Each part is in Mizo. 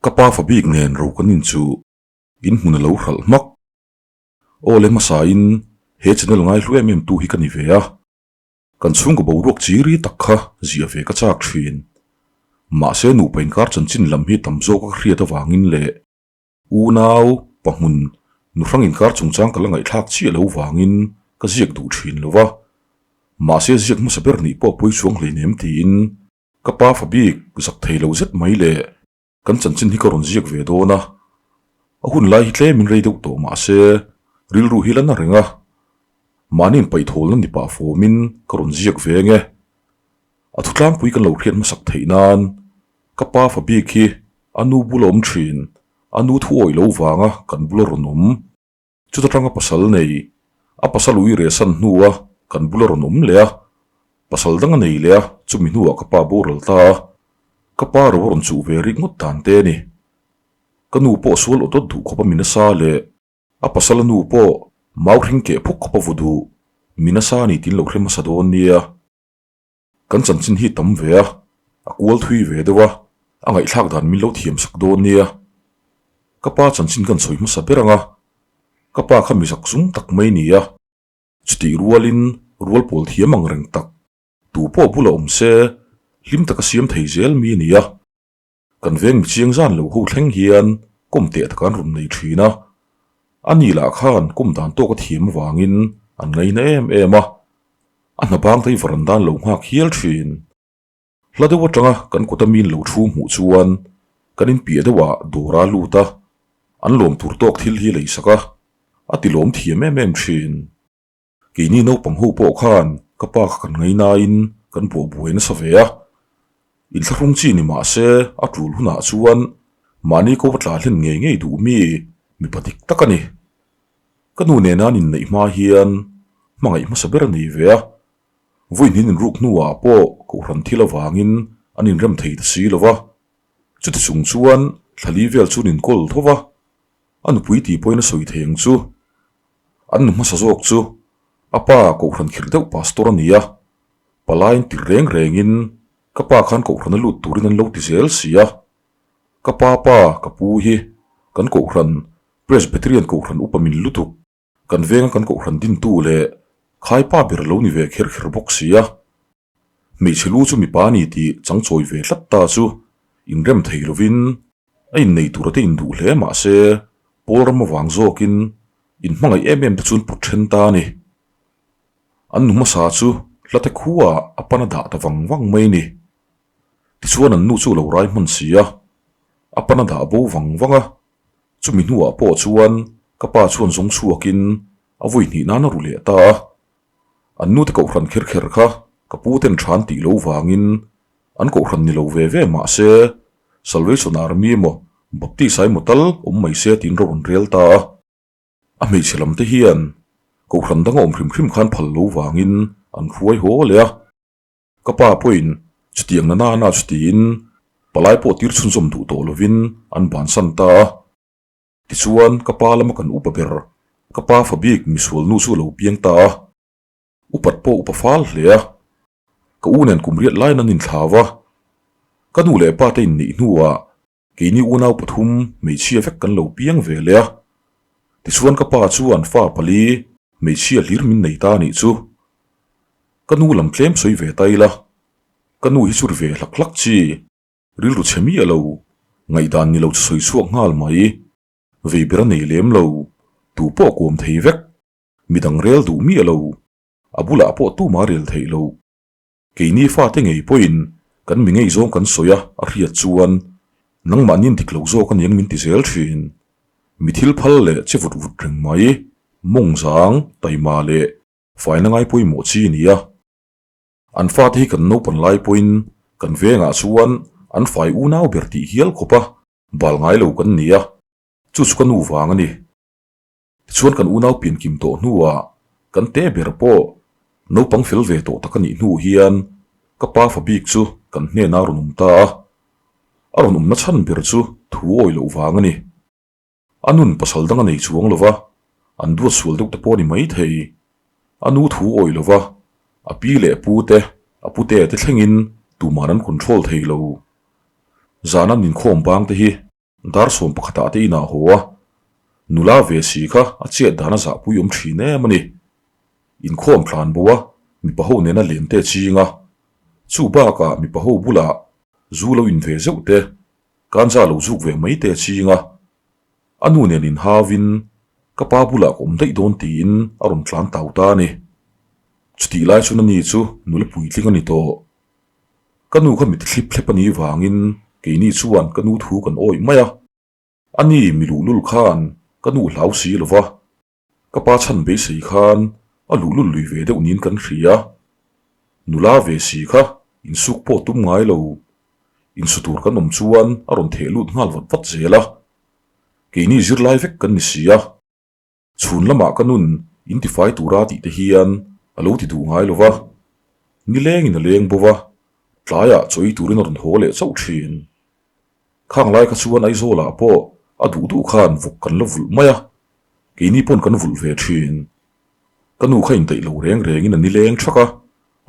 Ka pa fa bik nen ro kan inchuh in hmun a lo hralh hmak. Aw le hmasa in he channel ngai hlu em em tu hi ka ni ve a. Kan chhungkaw boruak chi ri tak kha ziah ve ka chak thin. Mahse nupa inkar chanchin lam hi tam zawk a ka hriat avangin leh unau pahmun nu hrang inkar chungchang ka la ngaihthlak chiah lo vangin ka ziak duh thin lo va. Mahse ziak hmasa ber nih pawh pawi chuang hleinem tiin ka pa fa bik zak thei lo zet mai leh Kan chanchin hi ka rawn ziak ve dawn a, a hun lai hi tlemin rei deuh tawh mah se rilru hi la na reng a, mahni inpaihtawlna ni pah fawmin ka rawn ziak ve ang e. A thutlangpui kan lo hriat hmasak theih nan ka pa fa bik hi a nu bula awm thin, a nu thu awih lo vanga kan bula rawn awm. Chuta tanga pasal nei, a pasal ui rehsan hnua kan bula rawn awm leh a, pasal dang a nei leh a, chumi hnuah ka pa boral ta a, ka pa ro a rawn chuh ve rik ngawt dan te a ni. Ka nu pawh sual awt awt duh khawp a mi nasa leh a pasal a nu pawh mau hring keh phawk khawp a vu duh mi nasa a ni tiin lo hre hmasa dawn nia. Kan chanchin hi tam ve a, a kual thui ve deuh a, a ngaihthlak dan min lo thiam sak dawn nia. Ka pa chanchin kan sawi hmasa ber ang a, ka pa kha mi zak zum tak mai ni a, chutih rualin rual pawl thiam ang reng tak, tu pawh bula awm se hlim taka siam thei zel mi a ni a. Kan veng mi chiang zan lo ho thleng hian kawm teh taka an rawn nei thin a, a ni lah khan kawm dan tawk a thiam avangin an ngaina em em a, a hna bang te hi varan dan lo nghak hial thin. Hla deuh atanga kan kut a min lo thu hmuh chuan kan inpiah deuhah dawr a lut a, an lawm tur tawk thil hi lei sak a, a ti lawm thiam em em thin. Keini naupang ho pawh khan ka pa kha kan ngainain kan buah buai nasa ve a, inthlahrung chi ni mah se a tul hunah chuan mahni ko va tla hlen ngei ngei duh mi mipa dik tak a ni. Ka nu nena an inneih hma hian hmangaih hmasa ber a nei ve a, vawiin inruk hnuah pawh kohhran thil avangin an inrem thei ta si lo va, chuti chung chuan thlali vel chu an inkawl tho va, a nupui tih pawhin a sawi thei ang chu. An nu hmasa zawk chu a pa Kohhran khirh deuh pastor a ni a, palaiin tir reng rengin ka pa khan Kohhran a lut turin an lo ti zel si a. Ka pa pa ka pu hi kan Kohhran Presbyterian Kohhran upa min lutuk, kan venga kan Kohhran dintu leh khaipa ber lo ni ve kher kher bawk si a. Hmeichhe lu chu mipa a ni tih changchawi ve tlat ta chu inrem thei lovin a innei tura te induh hle mah se pawl ram avang zawkin inhmangaih em em te chuan put then ta a ni. An nu hmasa chu hlate khuaah a pan a dah ta vang vang mai a ni. Tichuan an nu chu a lo rai hman si a, a pan a dah bo vang vang a, chumi hnuah pawh chuan ka pa chuan zawng chhuakin a vawi hnih nan a ru leh ta a. An nute kohhran kher kher kha ka pu ten than tih lo vangin an kohhran ni lo ve ve mah se Salvation Army emaw Baptist ah emaw tal awm mai se tiin ro rawn rel ta a. A hmeichhe lam te hian kohhran dang a awm hrim hrim khan phal lo vangin an hruai haw leh a. Ka pa pawhin chutiang na nana chutiin palai pawh tir chhunzawm duh tawh lovin an bansan ta a. Tichuan, ka pa lama kan upa ber, ka pa fa bik misual nu chu a lo piang ta a, upat pawh upa fal hle a, ka u nen kum riat laiin an inthlau a, ka nu leh pa te inneih hnuah keini unau pathum hmeichhia vek kan lo piang ve leh a, tichuan ka pa chuan fa pali hmeichhia hlir min nei ta a nih chu. Ka nu lam tlem sawi ve ta ila, ka nu hi chu ri ve hlak hlak chi. Rilru chhe miah lo, ngaihdan ni lo chu sawi chhuak nghal mai. Vei ber a nei lem lo, tu pawh kuam thei vek. Midang rel duh miah lo, a bulah pawh tuma rel theih lo. Keini fate ngei pawhin kan mi ngei zawng kan sawi a, a hriat chuan nangmahni'n dik lo zawk a niang min ti zel thin. Mi thil phal leh che vut vut reng mai, mawng zang, taima leh faina ngai pawimawh chi a ni a. An fate hi kan naupan lai pawhin kan vengah chuan an fai unau ber tih hial khawp a, bal ngai lo kan ni a, chu chu ka nu vang a ni. Tichuan kan unau pian kim tawh hnuah kan te ber pawh naupang fel ve tawh tak a nih hnu hian ka pa fa bik chu kan hnenah a rawn awm ta a, a rawn awmna chhan ber chu thu awih loh vang a ni. A nun pasal dang a nei chuang lo va, an duat sual deuh te pawh a ni maithei. A nu thu awih lo va, a pi leh pu te, a pute te thlengin tuman an control thei lo. Zan an inkhawm bang te hi Dar 11 ah te inah haw a, nula ve si kha a chiat dan a zahpui awm thin em a ni. Inkhawm tlan bo a, mipa ho nena len te ching a, chu bakah mipa ho bulah zu lo in ve zeuh te, ganja lo zuk ve mai te ching a, a nu nen inhauin ka pa bulah ka awm daih dawn tiin a rawn tlan tau ta a ni. Chutih lai chuan ani chu nula puitling a ni tawh. Ka nu kha mit thlip thlep a nih vangin keini chuan ka nu thu kan awih mai a. A ni mi luhlul khan ka nu hlau si lo va, ka pa chhan beisei khan a luhlul lui ve deuh niin kan hria. Nula ve si kha insuk pawh tum ngai lo, insu tur kan awm chuan a rawn theh lut nghal vat vat zel a. Keini zirlai vek kan ni si a. Chhun lamah ka nun in tifai tura tih te hian a lo ti duh ngai lo va, nilengin a leng bo va, tlaiah chaw ei turin a rawn haw leh chauh thin. Khang lai kha chuan Aizawlah pawh a duh duh khan vawk kan la vulh mai a, keini pawn kan vulh ve thin. Ka nu kha indaih lo reng rengin a nileng thak a,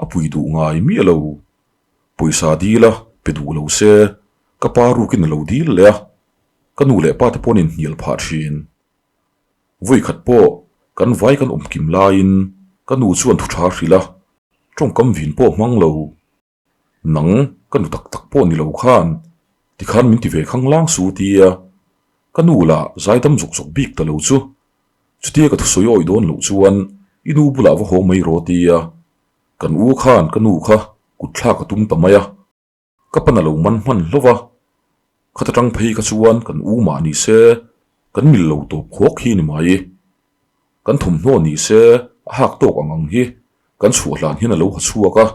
a pui duh ngai miah lo. Pawisa dil a, pe duh lo se, ka pa rukin a lo dil leh a, ka nu leh pa te pawn inhnial phah thin. Vawikhat pawh kan vai kan awm kim laiin ka nu chuan thu tha hrilh a, tawngkam vin pawh hmang lo. Nang ka nu tak tak pawh ni lo khan tikhan min ti ve khang lang su tia ka nu lah zaidam zawk zawk bik ta lo chu. Chutia ka thusawi awih dawn loh chuan i nu bulah va haw mai rawh tia kan u khan ka nu kha kutthlak a tum ta mai a. Ka pan a lo man hman hlauh a, khata tang phei kha chuan kan u mah ni se kan mil lo tawp khawk hi ni mai. Kan thawmhnaw ni se a hak tawk ang ang hi kan chhuah hlan hian a lo ha chhuak a,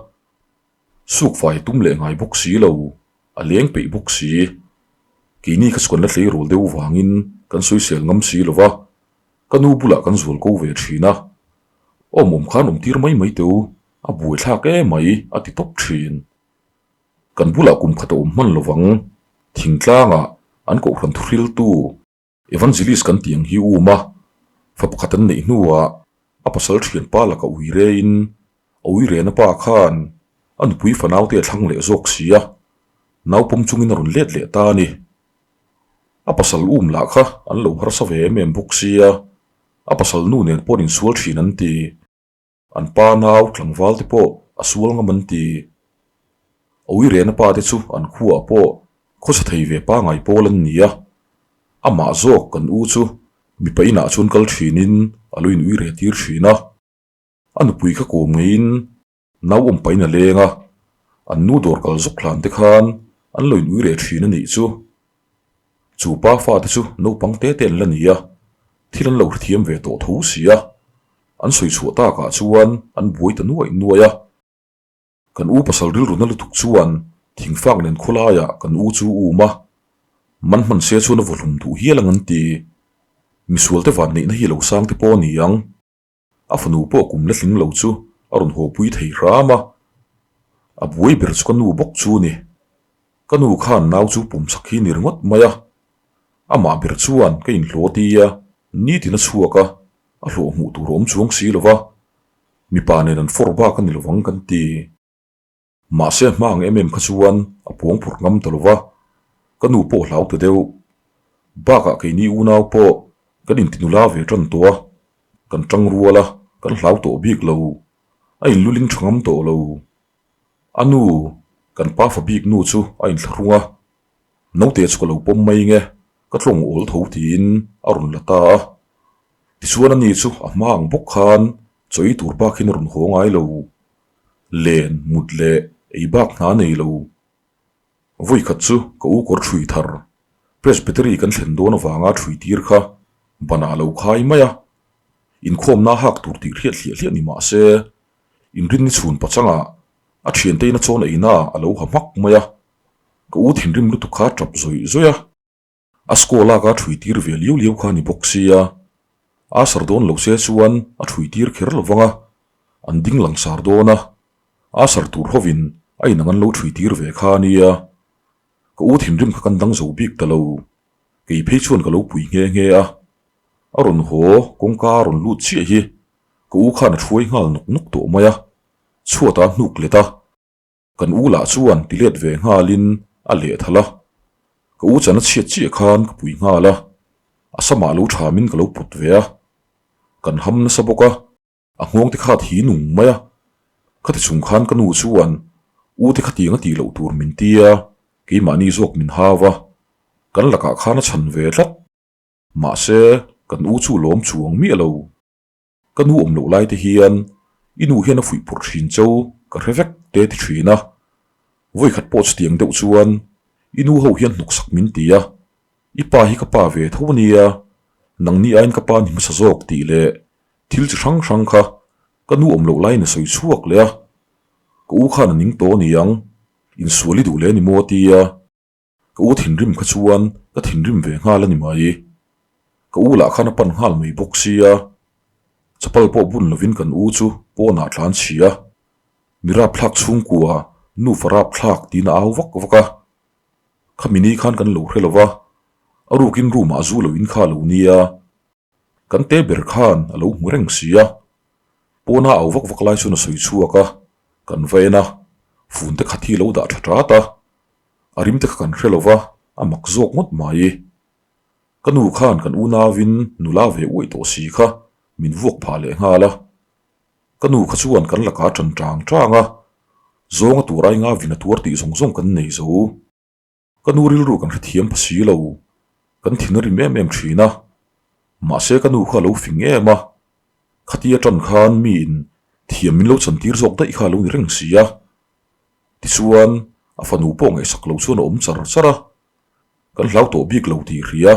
suk fai tum leh ngai bawk si lo, a leng peih bawk si. Keini kha chu kan la tleirawl deuh vangin kan sawisel ngam si lo va, ka nu bulah kan zual ko ve thin a, awm awm khan awm tir mai mai teh u, a buaithlak emai a ti tawp thin. Kan bulah kum khat a awm hman lovang, thingtlangah an kohhran thuhriltu Evangelist kan tih ang hi um a, fa pakhat an neih hnuah a pasal thianpa laka ui rein a ui rena pa khan a nupui fanaute a thlang leh zawk si a, naupawm chungin a rawn let leh ta a ni. A pasal um lah kha an lo harsa ve em em bawk sia, a pasal nu nen pawh an insual thin an ti. An pa nau tlangval te pawh a sual ngam an ti. A uirena pa te chu an khuaah pawh khawsa thei ve pangai pawl an ni a. Amah zawk kan u chu mipa inah chuan kal thinin a lo in uire tir thin a. A nupui kha kawm ngeiin nau awm pahin a leng a, an nu dawr kal zawk hlan te khan an lo in uire thin a nih chu. Chu pa fate chu naupang te te an la ni a, thil an lo hrethiam ve tawh tho si a, an sawi chhuah takah chuan an buai ta nuaih nuaih a. Kan u pasal rilru na lutuk chuan thingfak nen khawlaiah kan u chu um a, man hman se chuan a vaw hlum duh hial ang an ti. Misualte vanneihna hi lo sang te pawh a ni ang. A fanu pawh kum la tling lo chu a rawn haw pui thei hram a, a buai ber chu ka nu bawk chu ni. Ka nu khan nau chu pum chak hi ni ringawt mai a, amah ber chuan ka inhlawh ti a, nitin a chhuak a, a hlawh hmuh tur a awm chuang si lo va, mipa nen an fawr bak a ni lovang kan ti. Mahse a hma ang em em kha chuan a puang phur ngam ta lo va, ka nu pawh hlau ta deuh. Bakah keini unau pawh kan intinula ve tan tawh a, kan tang rual a, kan hlau tawh bik lo. A inluling tha ngam tawh lo. A nu, kan pa fa bik nu chu a inthlahrung a, naute chu ka lo pawm mai nge, ka tlawng awl tho tiin a rawn la ta a. Tichuan ani chu a hma ang bawk khan chaw ei tur bakin a rawn haw ngai lo. Len, mut leh ei bak hna nei lo. Vawi khat chu ka u kawr ṭhui thar, Presbytery kan thlen dawn avanga ṭhui tir kha banah a lo khai mai a. Inkhawmna hak tur tih hriat hliah hliah ni mah se, inrinni chhun pachangah a ṭhiante ina chawn eina a lo ha hmak mai a. Ka u thinrim lutuk kha ṭap zawih zawih a. A score lak a ṭhui tir ve liau liau kha a ni bawk sia, a sar dawn lo se chuan a ṭhui tir kher lo vang a, an ding langsar dawn a, a sar tur hovin a inang an lo ṭhui tir ve kha a nia. Ka u thinrim kha kan dang zo bik ta lo, kei phei chuan ka lo pui nghe nghe a, a rawn haw kawngka a rawn lut chiah hi ka u khan a ṭhuai nghal nawk nawk tawh mai a, chhuat a hnuk let a. Kan u lah chuan ti let ve nghalin a leh thalh a. Ka u chan a chhiat chiah khan ka pui nghal a, a samah lo thamin ka lo put ve a. Kan ham nasa bawk a, a nghawng te kha a thi nung mai a. Khati chung khan ka nu chuan u te khatiang a tih loh tur min ti a, keimahni zawk min hau a. Kan lakah khan a chhan ve tlat. Mahse, kan u chu lawm chuang miah lo. Ka nu awm loh lai te hian i nu hian a fuih phurh thin cho ka hre vek te ti thin a. Vawikhat pawh chutiang deuh chuan i nu ho hian hnawksak min ti a, i pa hi ka pa ve tho a nia, nangni aiin ka pa ni hmasa zawk tih leh thil chi hrang hrang kha ka nu awm loh laiin a sawi chhuak leh a. Ka u khan a ning tawh a niang, insual i duh leh a ni maw a ti a. Ka u thinrim kha chuan ka thinrim ve nghal a ni mai. Ka u lah khan a pan nghal mai bawk sia. Chapal pawh bun lovin kan u chu pawnah tlan chhia. Mi rapthlak chhungkua nufa rapthlak tiin a au vak vak a. Khami ni khan kan lo hre lo va, a rukin room ah zu lo in kha lo nia. Kan te ber khan a lo hmu reng si a, pawna au vak vak lai chuan a sawi chhuak a, kan va en a, fun te khat hi lo dah tha tat a, a rim te kha kan hre lo va, a mak zawk ngawt mai. Ka nu khan kan unauin nula ve uaih tawh si kha min vuak phah leh nghal a, ka nu kha chuan kan lakah a ṭan ṭang ṭang a, zawnga tur ai ngavin a tuar tih zawng zawng kan nei zo. Ka nu rilru kan hrethiam pha si lo, kan thin a rim em em thin a, mahse ka nu kha a lo fing em a, khatia tan khan miin thiam min lo chantir zawk daih kha a lo ni reng si a. Tichuan, a fanu pawh ngaihsak lo chuan a awm char char a, kan hlau tawh bik lo tih hria,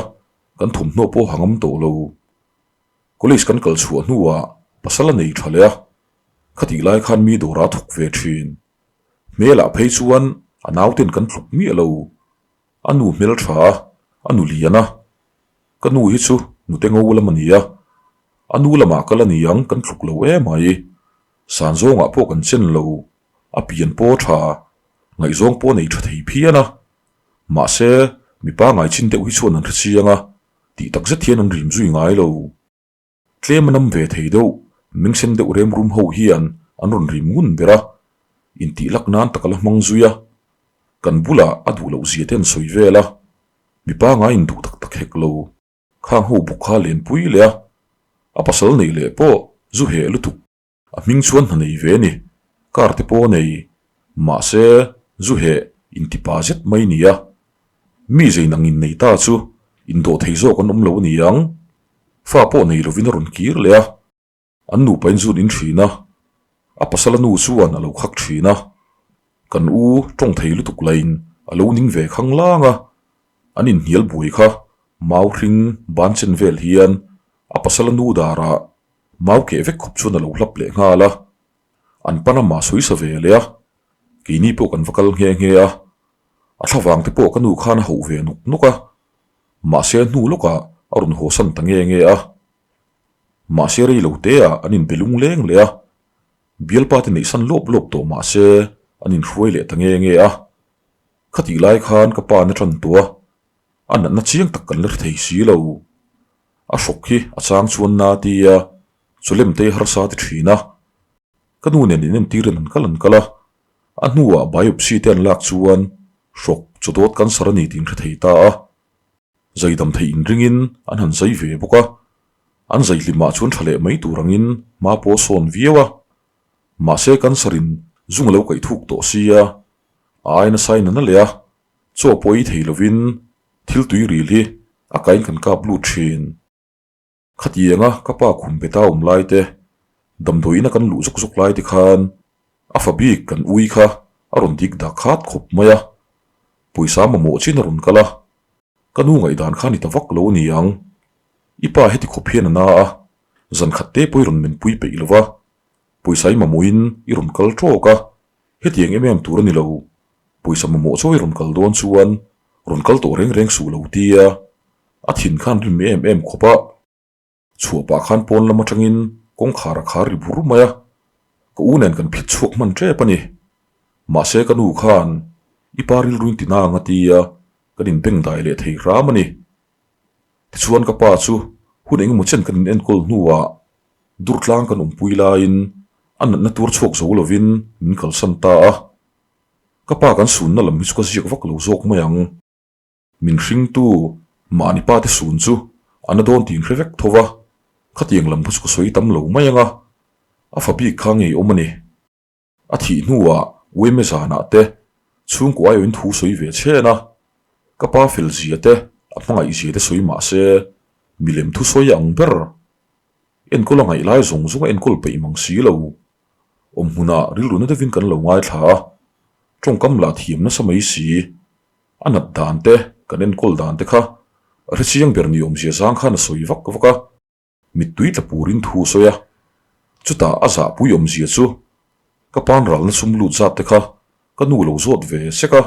kan thawmhnaw pawh ha ngam tawh lo. College kan kal chhuah hnuah pasal a nei tha leh a, khatih lai khan mi dawrah a thawk ve thin. Hmelah phei chuan a nauten kan tluk miah lo. A nu hmel tha a, a nu lian a. Ka nu hi chu nute ngo lam a ni a. A nu lamah kal a ni ang kan tluk lo em mai. San zawngah pawh kan chen lo. A pian pawh tha, ngaihzawng pawh nei tha thei phian a. Mahse, mipa ngaichin deuh hi chuan an hre chiang a, tih takzet hian an rim zui ngai lo. Tlem a nam ve thei deuh, mengsen deuh rem rum ho hian an rawn rim ngun ber a, intih lak nan tak a la hmang zui a. Kan bulah a duh loh zia te an sawi vel a, mipa ngaiin duh tak tak hek lo. Khang ho buk kha lenpui leh a, a pasal neih leh pawh zu heh lutuk. A hming chuan hna nei ve a ni, car te pawh a nei, mahse zu heh intipa zet mai ni a. Mi zei nang in nei ta chu indawh thei zawk an awm lo a ni ang. Fa pawh nei lovin a rawn kir leh a, an nupa in zun in thin a, a pasal a nu chuan a lo khak thin a, kan u tawng thei lutuk lain a lo ning ve khang lang a, an inhnial buai kha mau hring ban chen vel hian a pasal a nu darah Mau keh vek khawp chuan a lo hlap leh nghal a, an pan a mah sawi sa ve leh a, keini pawh kan va kal nghe nghe a, a thlavang te pawh ka nu khan a hauh ve nawk nawk a, mahse a hnu lawkah a rawn haw san ta nge nge a, mahse rei lo te ah an inbe lung leng leh a, bialpa te neih san lawp lawp tawh mahse an inhruai leh ta nge nge a, khatih lai khan ka pa na tan tawh a, a natna chiang tak kan la hre thei si lo. A hrawk hi a chang chuan na tia chawlem te harsa ti thin a. Ka nu nen inentirin an kal an kal a, a hnuah biopsy te an lak chuan hrawk chaw dawt cancer a ni tih an hre thei ta a. Zai dam theih inringin an han zai ve bawk a, an zai hlimah chuan tha leh mai tur angin hma pawh a sawn viau a. Mahse cancer in zung a lo kaih thuk tawh sia, a ai nasa in a na leh a, chaw pawh ei thei lovin Thil tui ril hi a kain kan kap lut thin. Khatianga ka pa khum beta awm lai te, damdawiin a kan luh zawk zawk lai te khan a fa bik kan ui kha a rawn dik dak khat khawp mai a. Pawisa mamawh chin a rawn kal a, ka nu ngaihdan kha ni ta vak lo a ni ang. I pa heti khawp hian a na a, zan khat te pawh i rawn menpui peih lo va, pawisa i mamawhin i rawn kal tawk a, Hetiang em em tur a ni lo, pawisa mamawh chaw i rawn kal dawn chuan rawn kal tawh reng reng suh lo tia a thin khan rim em em khawp a. Chhuah pah khan pawn lam atangin kawngkhar a khar ri bur mai a, ka u nen kan phit chhuak hman tep a ni. Mahse ka nu khan i pa rilruin ti nang a tia kan inbengdai leh thei hram a ni. Tichuan ka pa chu hun engemaw chen kan inenkawl hnuah Durtlang kan awmpui laiin a natna tur chhuak zo lovin min kalsan ta a. Ka pa kan sunna lam hi chu ka ziak vak lo zawk mai ang. Min hringtu mahni pa te sun chu a na dawn tih inhre vek tho va, khatiang lam kha chu ka sawi tam lo mai ang a, a fa bik kha ngeiawm a ni. A thih hnuah uaime zanah te chhungkaw aiawhin thu sawi ve chhen a, ka pa fel zia te a hmangaih zia te sawi mah se milem thu sawi a ang ber. Enkawl a ngaih lai zawng zawng a enkawl peih mang si lo. Awm hmunah rilru na deuhin kan lo ngaithla a, tawngkam lah thiam nasa mai si. A nat dan te, kan enkawl dan te kha a hrechiang ber ni awmzia zang khan a sawi vak vak a. Mittui tla purin thu a sawi a, chutah a zahpui awmzia chu ka pan ralna sum lut zat te kha ka nu lo zawt ve sek a,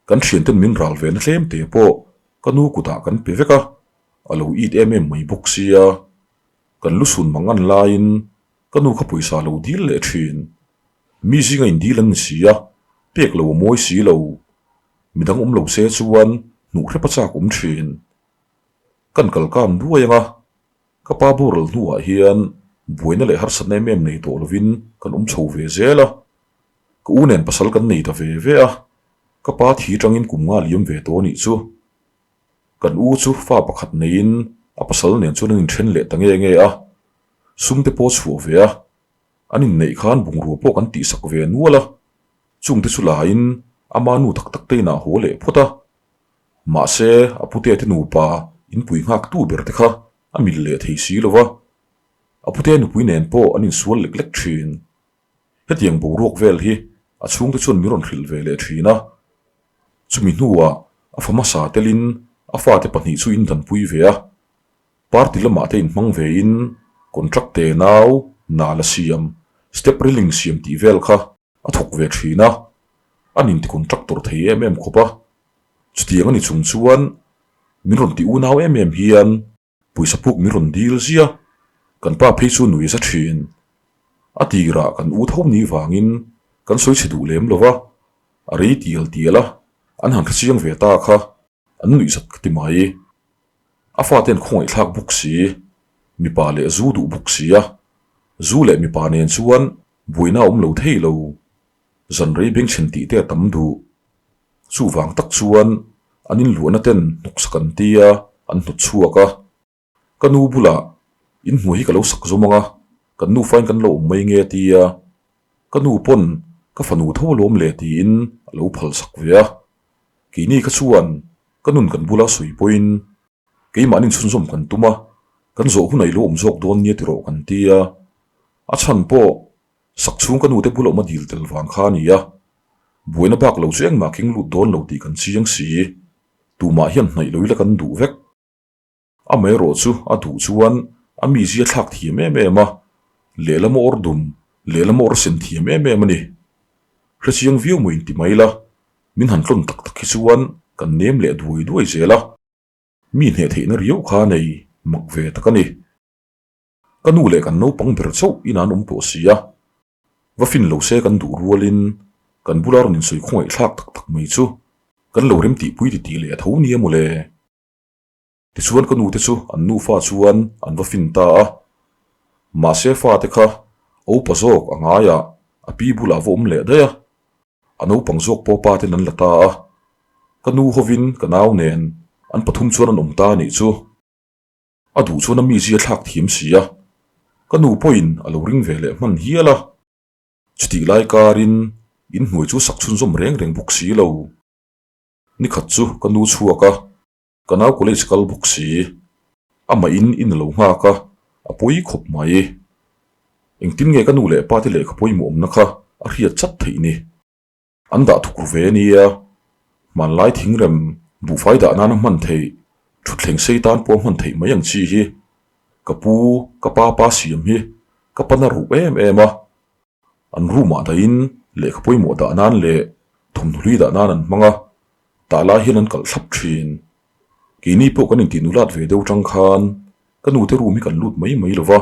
kan thianten min ral ve na tlem te pawh ka nu kutah kan pe vek a, a lo it em em mai bawk sia, kan lu sun mang an laiin ka nu kha pawisa lo dil leh thin. Mi zinga indil an ni si a, pek lo a mawi si lo, midang awm lo se chuan hnuh hrep a chak awm thin. Kan kal kang duai anga, ka pa boral hnuah hian buaina leh harsatna em em nei tawh lovin kan awm chho ve zel a. Ka u nen pasal kan nei ta ve ve a, ka pa thi tangin kum nga liam ve tawh a nih chu. Kan u chu fa pakhat neiin a pasal nen chuan an inthen leh ta nge nge a, sum te pawh a chhuah ve a, an inneih khan bungrua pawh kan tihsak ve nual a, chungte chu laiin ama nu tak tak te inah haw leh phawt a. Mahse, a putea te nupa inpui nghaktu ber te kha a mil leh thei si lo va, a putea nupui nen pawh an insual lek lek thin. Hetiang boruak vel hi a chhungte chuan min rawn hrilh ve leh thin a. Chumi hnuah a fa hmasa telin a fate pahnih chu indanpui ve a, party lamah te inhmang vein contract te nau nala siam, step railing siam tih vel kha A thawk ve thin a, an inti contractor thei em em khawp a. Chutiang a ni chung chuan min rawn ti unau em em hian pawisa puk min rawn dil zia, kan pa phei chu nui za thin. A tirah kan u tho ni vangin kan sawi chhe duh lem lo va, a rei tial tial a, an han hrechiang ve ta kha an nuih zat ka ti mai. A fate an khawngaihthlak bawk si, mipa leh zu duh bawk si a, zu leh mipa nen chuan Buaina a awm lo thei lo. Zan rei bengchhen tih te a tam duh. Chuvang tak chuan an inluahna ten hnawksak an ti a, an hnawt chhuak a. Ka nu bulah inhnuai hi ka lo sak zawm ang a, kan nufain kan lo awm mai nge a ti a. Ka nu pawn ka fanu tho alawm le tiin a lo phal sak ve a. Keini kha chuan ka nun kan bula sawi pawhin Keimahni chhunzawm kan tum a, kan zawh hunah i lo awm zawk dawn nia tiraw kan ti a. A chhan pawh sak chhung ka nute bula awm a dil tel vang kha a ni a. Buaina bak lo chu engmah keng lut dawn lo tih kan chiang si. Tumah hian hnaih lo ila kan duh vek. Amaherawh chu a duh chuan a mizia thlak thiam em em a, lehlam a awr dum, lehlam a awr sen thiam em em a ni. Hrechiang viau maw inti mai la, min han tlawn tak tak hi chuan kan nem leh duai duai zel a. Mi hneh theihna riau kha nei mak ve tak a ni. Ka nu leh kan naupang ber chauh in an awm tawh si a, va fin lo se kan duh rualin kan bula rawn insawi khawngaih thlak tak tak mai chu kan lo rem tihpui ti tih leh a tho nia mawle. Tichuan ka nu te chu an nufa chuan an va fin ta a, mahse fate kha a upa zawk a ngaiah a pi bulah va awm leh daih a. A naupang zawk pawh pa ten an la ta a, ka nu hovin ka nau nen an pathum chuan an awm ta a nih chu. A duh chuan a mizia thlak thiam si a, ka nu pawhin a lo ring ve leh hman hial a. Chutih lai karin inhnuai chu sak chhunzawm reng reng bawk si lo. Nikhat chu ka nu chhuak a, Ka nau college kal bawk si. Amah in in a lo nghak a, a pawi khawp mai. Engtin nge ka nu leh pa te lehkha pawimawh awmna kha a hriat chat theih ni? An dah thuk ru ve ania. Hmanlai thingrem buhfai dah nana hman theih, thutthleng sei tan pawh hman theih mai ang chi hi. Ka pu, ka pa pa siam hi ka pan a ruh em em a. An room ah dahin lehkha pawimawh dah nan leh thawmhnaw hlui dah nan an hmang a, tah lai hian an kalh thlap thin. Keini pawh kan intih nulat ve deuh tang khan ka nute room hi kan lut mai mai lo va,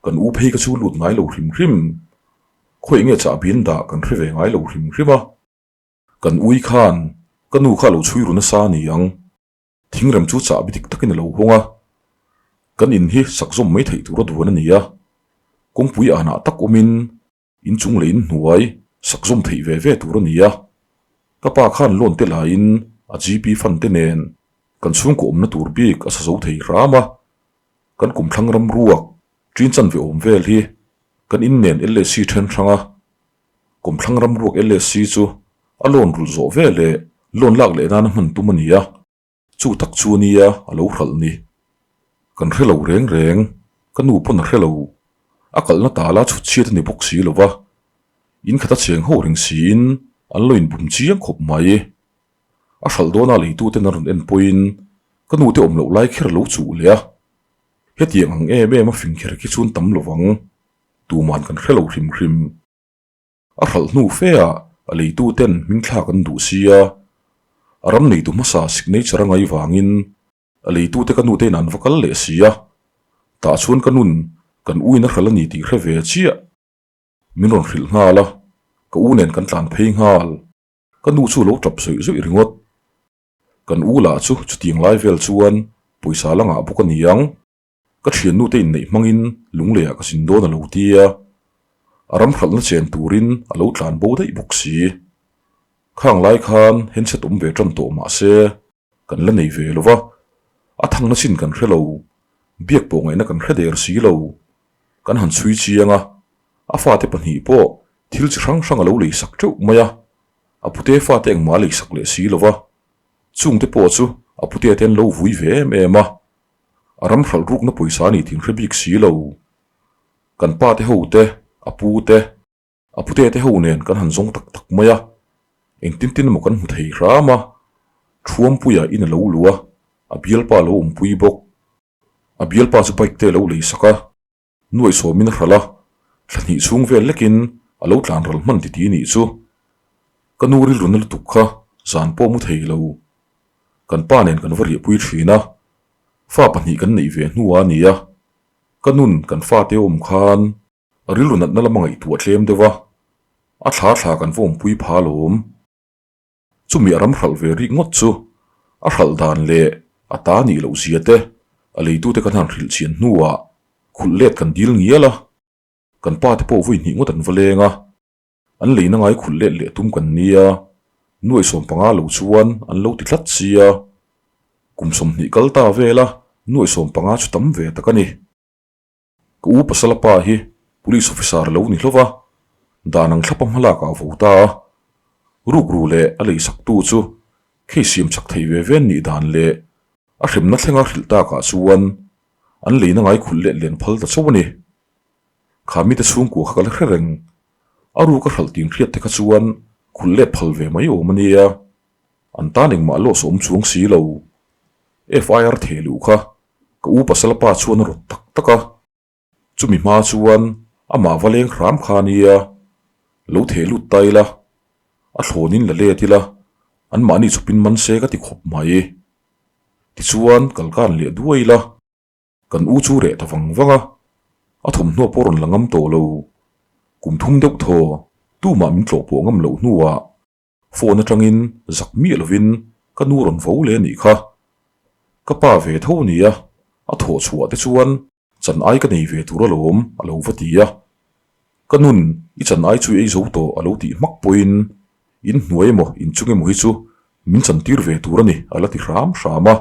kan u phei ka chu lut ngai lo hrim hrim. Khawiah nge chahbi an dah kan hre ve ngai lo hrim hrim a. Kan ui khan ka nu kha a lo chhui ru nasa a ni ang. Thingrem chu chahbi dik takin a lo hawng a, kan in hi sak zawm mai theih tura duan a ni a, kawngpui anah tak awmin inchung leh inhnuai sak zawm theih ve ve tur a ni a, ka pa khan loan te laiin a GP fund te nen kan chhungkaw awmna tur bik a sa zo thei hram a. Kan kumthlang ram ruak ṭin chanve awm vel hi kan in nen LAC ṭhen hrang a. Kumthlang ram ruak LAC chu a loan rulh zawh ve leh loan lak leh nana hman tum a ni a. Chu tak chu nia a lo hralh ni. Kan hre lo reng reng, ka nu pawn a hre lo. A kalhna tala chhut chhiat a ni bawk si lo va. In khat a cheng ho reng siin an lo inbum chiang khawp mai. A hralh dawna leituten an rawn en pawhin ka nu te awm loh lai kher a lo chuh leh a. Hetiang ang em em a fing kher khi chuan tam lo vang. Tuman kan hre lo hrim hrim. A hralh hnu fe ah a leitu ten hming thlak an duh sia, a ram neitu hmasa signature a ngai vangin a leitu te ka nu tein an va kal leh si a, tah chuan ka nun kan u in a hralh a ni tih hre ve chiah. Min rawn hrilh nghal a, ka u nen kan tlan phei nghal. Ka nu chu lo tap zawih zawih ringawt. Kan u lah chu chutiang lai vel chuan pawisa la ngah bawk a ni ang. Ka thiannu te inneih hmangin lungleiah ka zin dawn a lo ti a, a ram hralhna chen turin a lo tlan bo daih bawk si. Khang lai khan handset awm ve tan tawh mah se kan la nei ve lo va, a thangna chin kan hre lo, biak pawh ngaihna kan hre der si lo. Kan han chhui chiang a, a fate pahnih pawh thil chi hrang hrang a lo leisak teuh mai a, a pute fate engmah a leisak leh si lo va, chungte pawh chu a pute te an lo vui ve em em a. A ram hralh rukna pawisa a ni tih hre bik si lo. Kan pa te ho te, a pu te, a pute te ho nen kan han zawng tak tak mai a, engtin tin emaw kan hmu thei hram a, Thuampuia in a lo lu a, a bialpa a lo awmpui bawk. A bialpa chu bike te a lo lei sak a. Nuaihsawmin a hralh a, thla hnih chhung vel lekin a lo tlan ral hman titi nih chu. Ka nu rilru na lutuk kha zan pawh mu thei lo. Kan pa nen kan va riahpui thin a, fa pahnih kan neih ve hnuah a ni a, ka nun kan fate awm khan a rilru natna lama ngaihtuah tlem deuh a, a thla thla kan va awmpui pha alawm. Chumi a ram hralh ve rik ngawt chu a hralh dan leh a ta nih loh zia te a leitute kan han hrilh chian hnuah khulh let kan dil ngial a, kan pa te pawh vawi hnih ngawt an va leng a, an leina ngai khulh let leh tum kan nia, nuaih 15 lo chuan an lo ti tlat sia, kum 20 kal ta vela nuaih 15 chu tam ve tak a ni. Ka u pasala pa hi police officer a lo ni hlauh va, dan ang thlapa hmalak ah vo ta a. Rukru leh a leisaktu chu case siam chak thei ve ve an nih dan leh a hremna thlenga hrilh takah chuan an leina ngai khulh let len phal ta chauh a ni. Kha mite chhungkua kha ka la hre reng. A ruk a hralh tih hriat te kha chuan khulh let phal ve mai awm a nia. An tan engmah loss awm chuang si lo. FIR theh luh kha Ka u pasal pa chuan a rawt tak tak a, chumi hma chuan amah va leng hram kha nia, lo theh lut ta ila, a thlawnin la let ila, anmahni chawpin man se ka ti khawp mai. Tichuan kalkan leh duai ila, kan u chu reh ta vang vang a, a thawmhnaw pawh rawn la ngam tawh lo. Kum thum deuh thaw, tumah min tlawh pawh ngam loh hnuah Phone atangin zak miah lovin ka nu rawn vo leh a nih kha. Ka pa ve tho a nia, a thawh chhuah te chuan chan ai ka nei ve tur alawm a lo va ti a. Ka nun i chan ai chu i ei zo tawh a lo tih hmak pawhin in hnuai emaw in chung emaw hi chu min chan tir ve tur a ni a la ti hram hram a.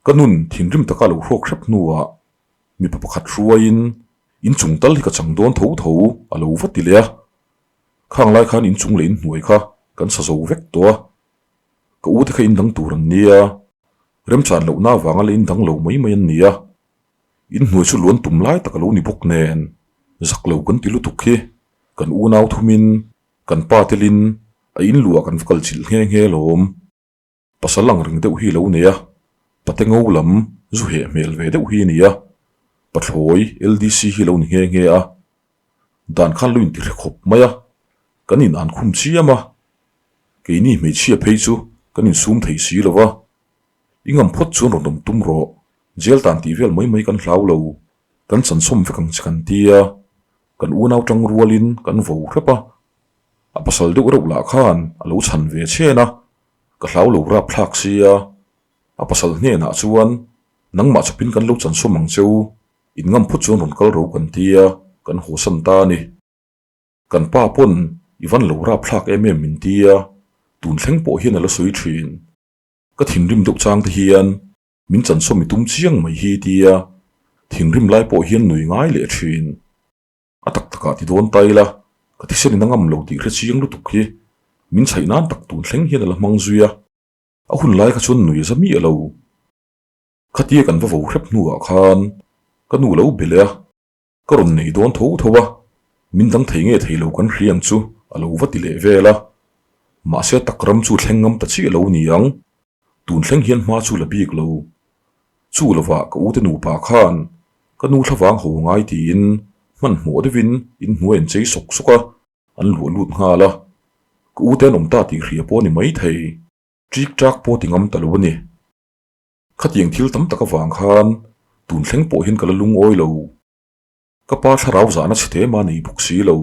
Ka nun thinrim taka a lo hrawk hrep hnuah mipa pakhat hruaiin in chung tal hi ka chang dawn tho tho a lo va ti leh a. Khang lai khan inchung leh inhnuai kha kan sa zo vek tawh a, ka u te kha indang tur an nia, remchan lohna avanga la indang lo mai mai an nia, inhnuai chu luan tum lai tak a lo ni bawk nen, zak lo kan ti lutuk hi kan unau thumin kan pa telin a inluah kan va kal chilh nghe nghe alawm. Pasal ang reng deuh hi lo nei a, pate ngo lam zu heh hmel ve deuh hi a ni a, pathlawi LDC hi lo ni nghe nghe a, dan khan lo inti hre khawp mai a, kan in an khum chiam a, keini hmeichhia phei chu kan insum thei si lo va, i ngam phawt chuan rawn awm tum rawh, jail tan tih vel mai mai kan hlau lo, kan chanchawm vek ang che kan ti a, kan unau tang rualin kan vo hrep a, a pasal deuh reuh lah khan a lo chhan ve chhen a. Ka hlau lo rap thlak sia, a pasal hnenah chuan nangmah chawpin kan lo chansawm ang cheu, in ngam phawt chuan rawn kal ro kan tia, kan hawsan ta a ni. Kan pa pawn i van lo rap thlak em em min tia, tun thleng pawh hian a la sawi thin. Ka thinrim deuh chang te hian min chansawm i tum chiang mai hi tia thinrim lai pawh hian nui ngai leh thin. A tak takah ti dawn ta ila, ka thisen in a ngam lo tih hre chiang lutuk hi min chhaih nan tak tun thleng hian a la hmang zui a, a hun lai kha chuan nui a za miah lo. Khatia kan va vo hrep hnuah khan ka nu lo be leh a, ka rawn nei dawn tho tho a, min dang thei nge thei lo kan hria ang chu a lo va ti leh vel a, mahse tak ram chu thleng ngam ta chiah lo ni ang, tun thleng hian hma chu la bik lo. Chu lovah ka ute nupa khan ka nu thlavang ho ngai tiin hmanhmawh deuhin inhnuai an chei sawk sawk a, an luah lut nghal a, ka ute an awm ta tih hria pawh a ni maithei, ṭik ṭak pawh ti ngam ta lo a ni. Khatiang thil tam tak avang khan tun thleng pawh hian ka la lungawi lo. Ka pa thlarau zahna chhe te mah nei bawk si lo,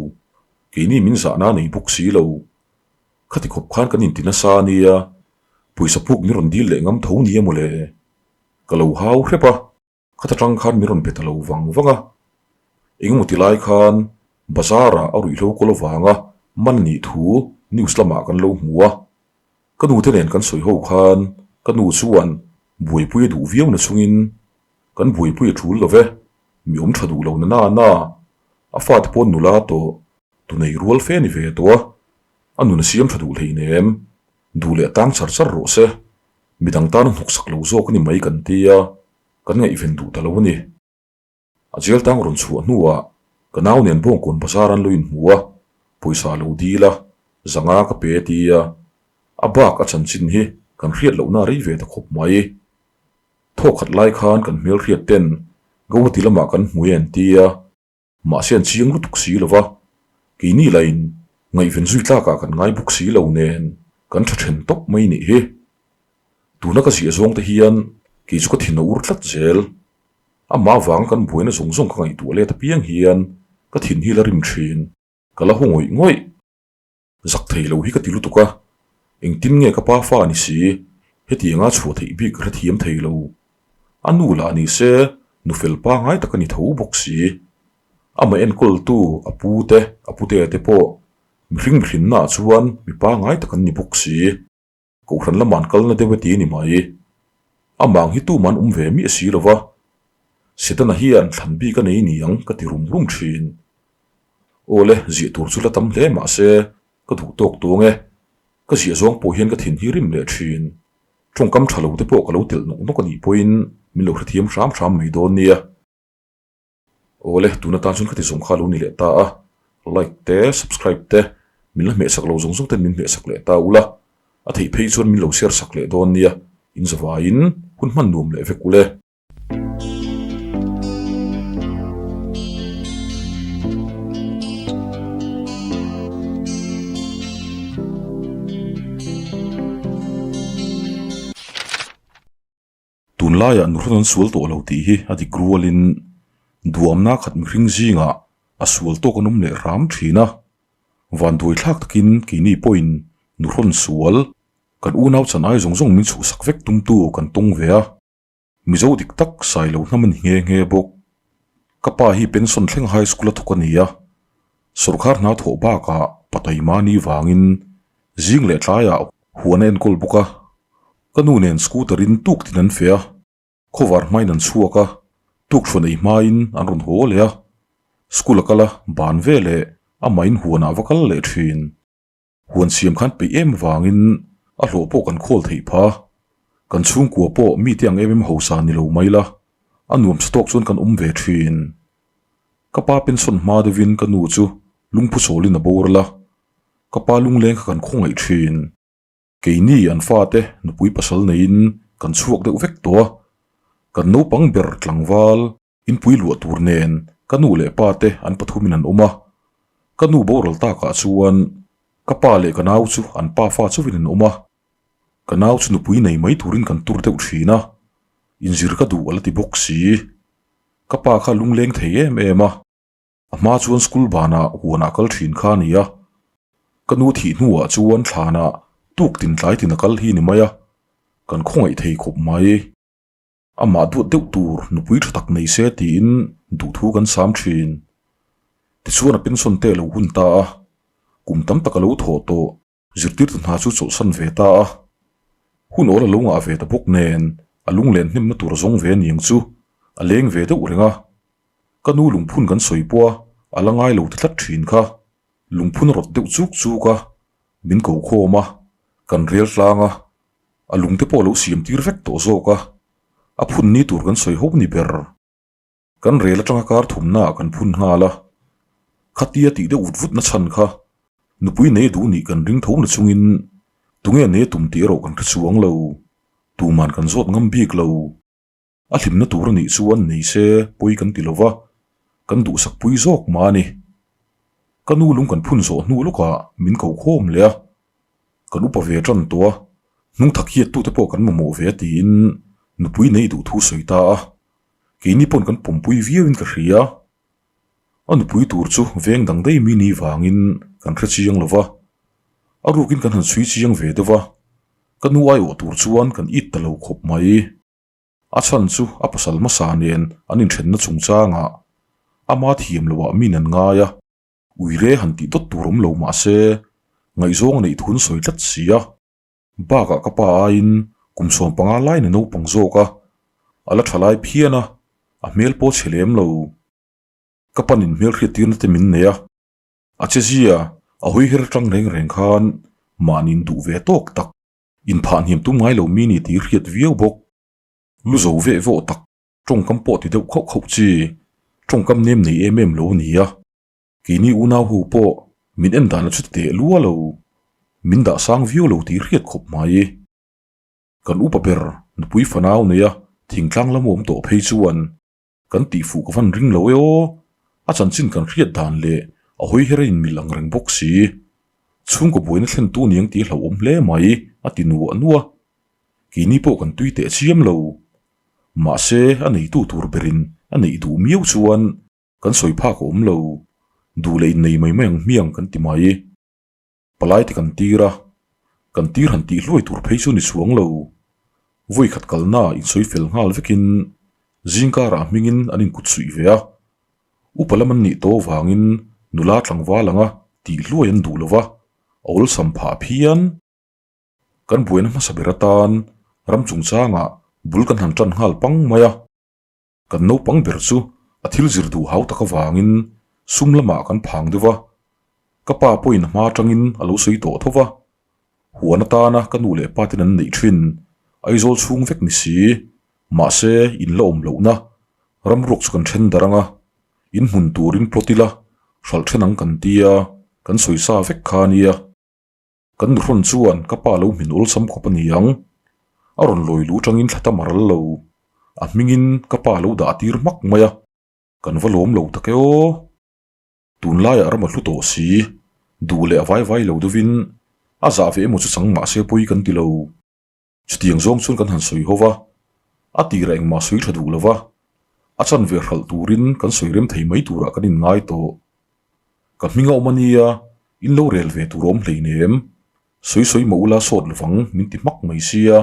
keini min zahna nei bawk si lo. Khati khawp khan kan inti nasa a nia, pawisa puk min rawn dil leh ngam tho nia mawle. Ka lo hau hrep a, khata tang khan min rawn pe ta lo vang vang a. Engemaw ti lai khan bazar ah a ruihhlo kawl avanga man nih thu news lamah kan lo hmu a. Ka nu te nen kan sawi ho khan ka nu chuan buaipui a duh viau na chungin kan buaipui a tul lo ve, mi awm tha duh lo na na na, a fate pawh nula tawh tu nei rual fe ni ve tawh a, a nun a siam tha duh hleinem, duh leh tang char char rawh se, midang tan a hnawksak lo zawk a ni mai kan tia, kan ngaihven duh ta lo a ni. A jail tang rawn chhuah hnuah ka nau nen Bawngkawn bazar an lo inhmu a, pawisa lo dil a, zanga ka pe a ti a, a bak a chanchin hi kan hriat lohna a rei ve ta khawp mai. Thawk khat lai khan kan hmelhriat ten Gauhati lamah kan hmu e an ti a, mahse an chiang lutuk si lo va, keini lain ngaihven zui tlakah kan ngai bawk si lo nen kan tha then tawp mai nih hi. Tuna ka ziah zawng te hian kei chu ka thin a ur tlat zel. Amah avanga kan buaina zawng zawng ka ngaihtuah let apiang hian ka thin hi la rim thin, ka la haw ngawih ngawih. Zak thei lo hi ka ti lutuk a, engtin nge ka pa fa ni si, hetianga chhuah theih bik ka hrethiam thei lo. A nu lah ni se, nu fel pangai tak a ni tho bawk si. Amah enkawltu a pu te, a putea te pawh mihring mihrinnaah chuan mi pangai tak an ni bawk si. Kohhran lamah an kalna deuh e ti a ni mai. Amah ang hi tuman awm ve miah si lo va, Setana hian thlan bik a nei ni ang ka ti rum rum thin. Aw le, ziah tur chu la tam hle mah se, ka duh tawk tuang e. Ka ziah zawng pawh hian ka thin hi rim leh thin. Tawngkam tha lo te pawh ka lo telh nawk nawk a nih pawhin min lo hrethiam hram hram mai dawn nia. Awle, tun atan chuan ka ti zawng kha lo ni leh ta a, like te, subscribe te, min la hmehsak lo zawng zawng ten min hmehsak leh ta ula, a theih phei chuan min lo share sak leh dawn nia, in zavaiin hun hman nuam leh vek ule. Tunlaiah nuhrawn an sual tawh lo tih hi a dik rualin duamna khat mihring zingah a sual tawk an awm leh hram thin a. Vanduai thlak takin keini pawhin nuhrawn sual kan unau chan ai zawng zawng min chhuhsak vek tumtu kan tawng ve a. Mizo dik tak sai lo hnam a ni nghe nghe bawk. Ka pa hi pension thleng high school a thawk a ni a. Sawrkar hna thawh bakah pataima ni vangin zing leh tlaiah huan a enkawl bawk a. Ka nu nen scooter in tuk tin an feh a, khawvar hmain an chhuak a, tukhruan ei hmain an rawn haw leh a, school a kal a, ban ve leh amahin huanah va kal leh thin. Huan siam khan peih em vangin a hlawh pawh kan khawl theih pha. Kan chhungkua pawh mite ang em em hausa ni lo mai la, a nuam sa tawk chuan kan awm ve thin. Ka pa pension hma deuhin ka nu chu lungphu sawlin a boral a, ka pa lungleng kha kan khawngaih thin. Keini an fate nupui pasal neiin kan chhuak deuh vek tawh a, kan naupang ber tlangval inpui luah tur nen ka nu leh pa te an pathumin an awm a, ka nu boral takah chuan ka pa leh ka nau chu an pa fa chauhin an awm a, ka nau chu nupui nei mai turin kan tur deuh thin a, inzir ka duh a la ti bawk si, ka pa kha lungleng thei em em a. A hma chuan school banah huanah kal thin kha a ni a, ka nu thih hnuah chuan thlanah tuk tin tlai tin a kal hi ni mai a, kan khawngaih thei khawp mai. Amah duat deuh tur nupui tha tak nei se tiin duhthu kan sam thin. Tichuan a pension te a lo hun ta a, kum tam tak a lo thawh tawh. Zirtirtu hna chu chawlhsan ve ta a. Hun awl a lo ngah ve ta bawk nen a lunglen hnemna tur a zawng ve aniang chu a leng ve deuh reng a. Ka nu lungphun kan sawi pawh a a la ngai lo ti tlat thin kha. Lungphun a rawt deuh chuk chuk a, min ko khawm a, kan rel tlang a, a lungte pawh a lo siam tir vek tawh zawk a, a phun ni tur kan sawi ho ni ber. Kan rel atanga kar thumna ah kan phun nghal a, khatia tih deuh vut vut na chhan kha nupui nei duh nih kan ring tho na chungin tunge nei tum tih erawh kan hre chuang lo, tuman kan zawt ngam bik lo. A hlimna tur a nih chuan nei se pawi kan ti lo va, kan duhsak pui zawk mah a ni. Ka nu lung kan phun zawh hnu lawkah min ko khawm leh a, kan upa ve tan tawh a, hnung thak hiat tute pawh kan mamawh ve a tiin nupui nei duh thu sawi ta a. Keini pawn kan pawmpui viauin ka hria. A nupui tur chu veng dang daih mi ni vangin kan hre chiang lo va, a rukin kan han chhui chiang ve deuh va, ka nu aiawh tur chuan kan it ta lo khawp mai. A chhan chu a pasal hmasa nen an inthenna chungchangah ama thiam loah min an ngai a, uire han tih dawt tur awm lo mah se ngaihzawng a neih thu an sawi tlat si a. Bakah ka pa aiin kum 15 lain a naupang zawk a, a la tha lai phian a, a hmel pawh chhe lem lo. Ka panin hmelhriat tirna te min nei a, a che zia a hawi her atang reng reng khan mahniin duh ve tawk tak, inphah hniam tum ngai lo mi ni tih hriat viau bawk. Lu zo veh vawh tak, tawngkam pawh ti deuh khauh khauh chi, tawngkam nem nei em em lo a ni a. Keini unau ho pawh min en dan a chuti teh lua lo, min dah sang viau lo tih hriat khawp mai. Kan upa ber nupui fanau neia thingtlang lam awm tawh phei chuan kan tihfuh ka van ring lo e aw, a chanchin kan hriat dan leh a hawi her a inmil ang reng bawk si. Chhungkaw buaina thlentu niang tih hlauhawm hle mai a ti nuah nuah. Keini pawh kan tui teh chiam lo. Mahse a neitu tur berin a neih duh miau chuan Kan sawi phak a awm lo, duh leh innei mai mai ang hmiang kan ti mai. Palai te kan tir a, kan tir han tih hluai tur phei chu ni chuang lo. Vawi khat kalna insawi fel nghal vekin zingkarah hmingin an inkut suih ve a. Upa lam an nih tawh vangin nula tlangval anga tih hluai an duh lo va, a awlsam phah phian. Kan buaina hmasa ber atan ram chungchangah bul kan han tan nghal pang mai a. Kan naupang ber chu a thil zir duh hau tak avangin sum lamah kan phang deuh va, ka pa pawhin a hma atangin a lo sawi tawh tho va. Huan atana ka nu leh pa ten an neih thin Aizawl chhung vek ni si, mahse in la awm lohna ramruak chu kan then darh ang a, in hmun turin plot ila hralh then ang kan tia kan sawi sa vek kha a nia. Kan nuhrawn chuan ka pa lo hmin awlsam khawp a ni ang. A rawn lawi lu tangin thla tam a ral lo. A hmingin ka pa lo dah tir hmak mai a. Kan va lawm lo tak e aw. Tunlaiah ram a hlu tawh si. Duh leh a vai vai lo deuhin a zah ve emaw chu chang mah se pawi kan ti lo. Chutiang zawng chuan kan han sawi ho va, a tirah engmah sawi tha duh lo va, a chanve hralh turin kan sawi rem thei mai turah kan inngai tawh. Ka hming a awm a nia, in lo rel ve tur a awm hleinem, sawi sawi mah ula sawt lovang min ti hmak mai sia,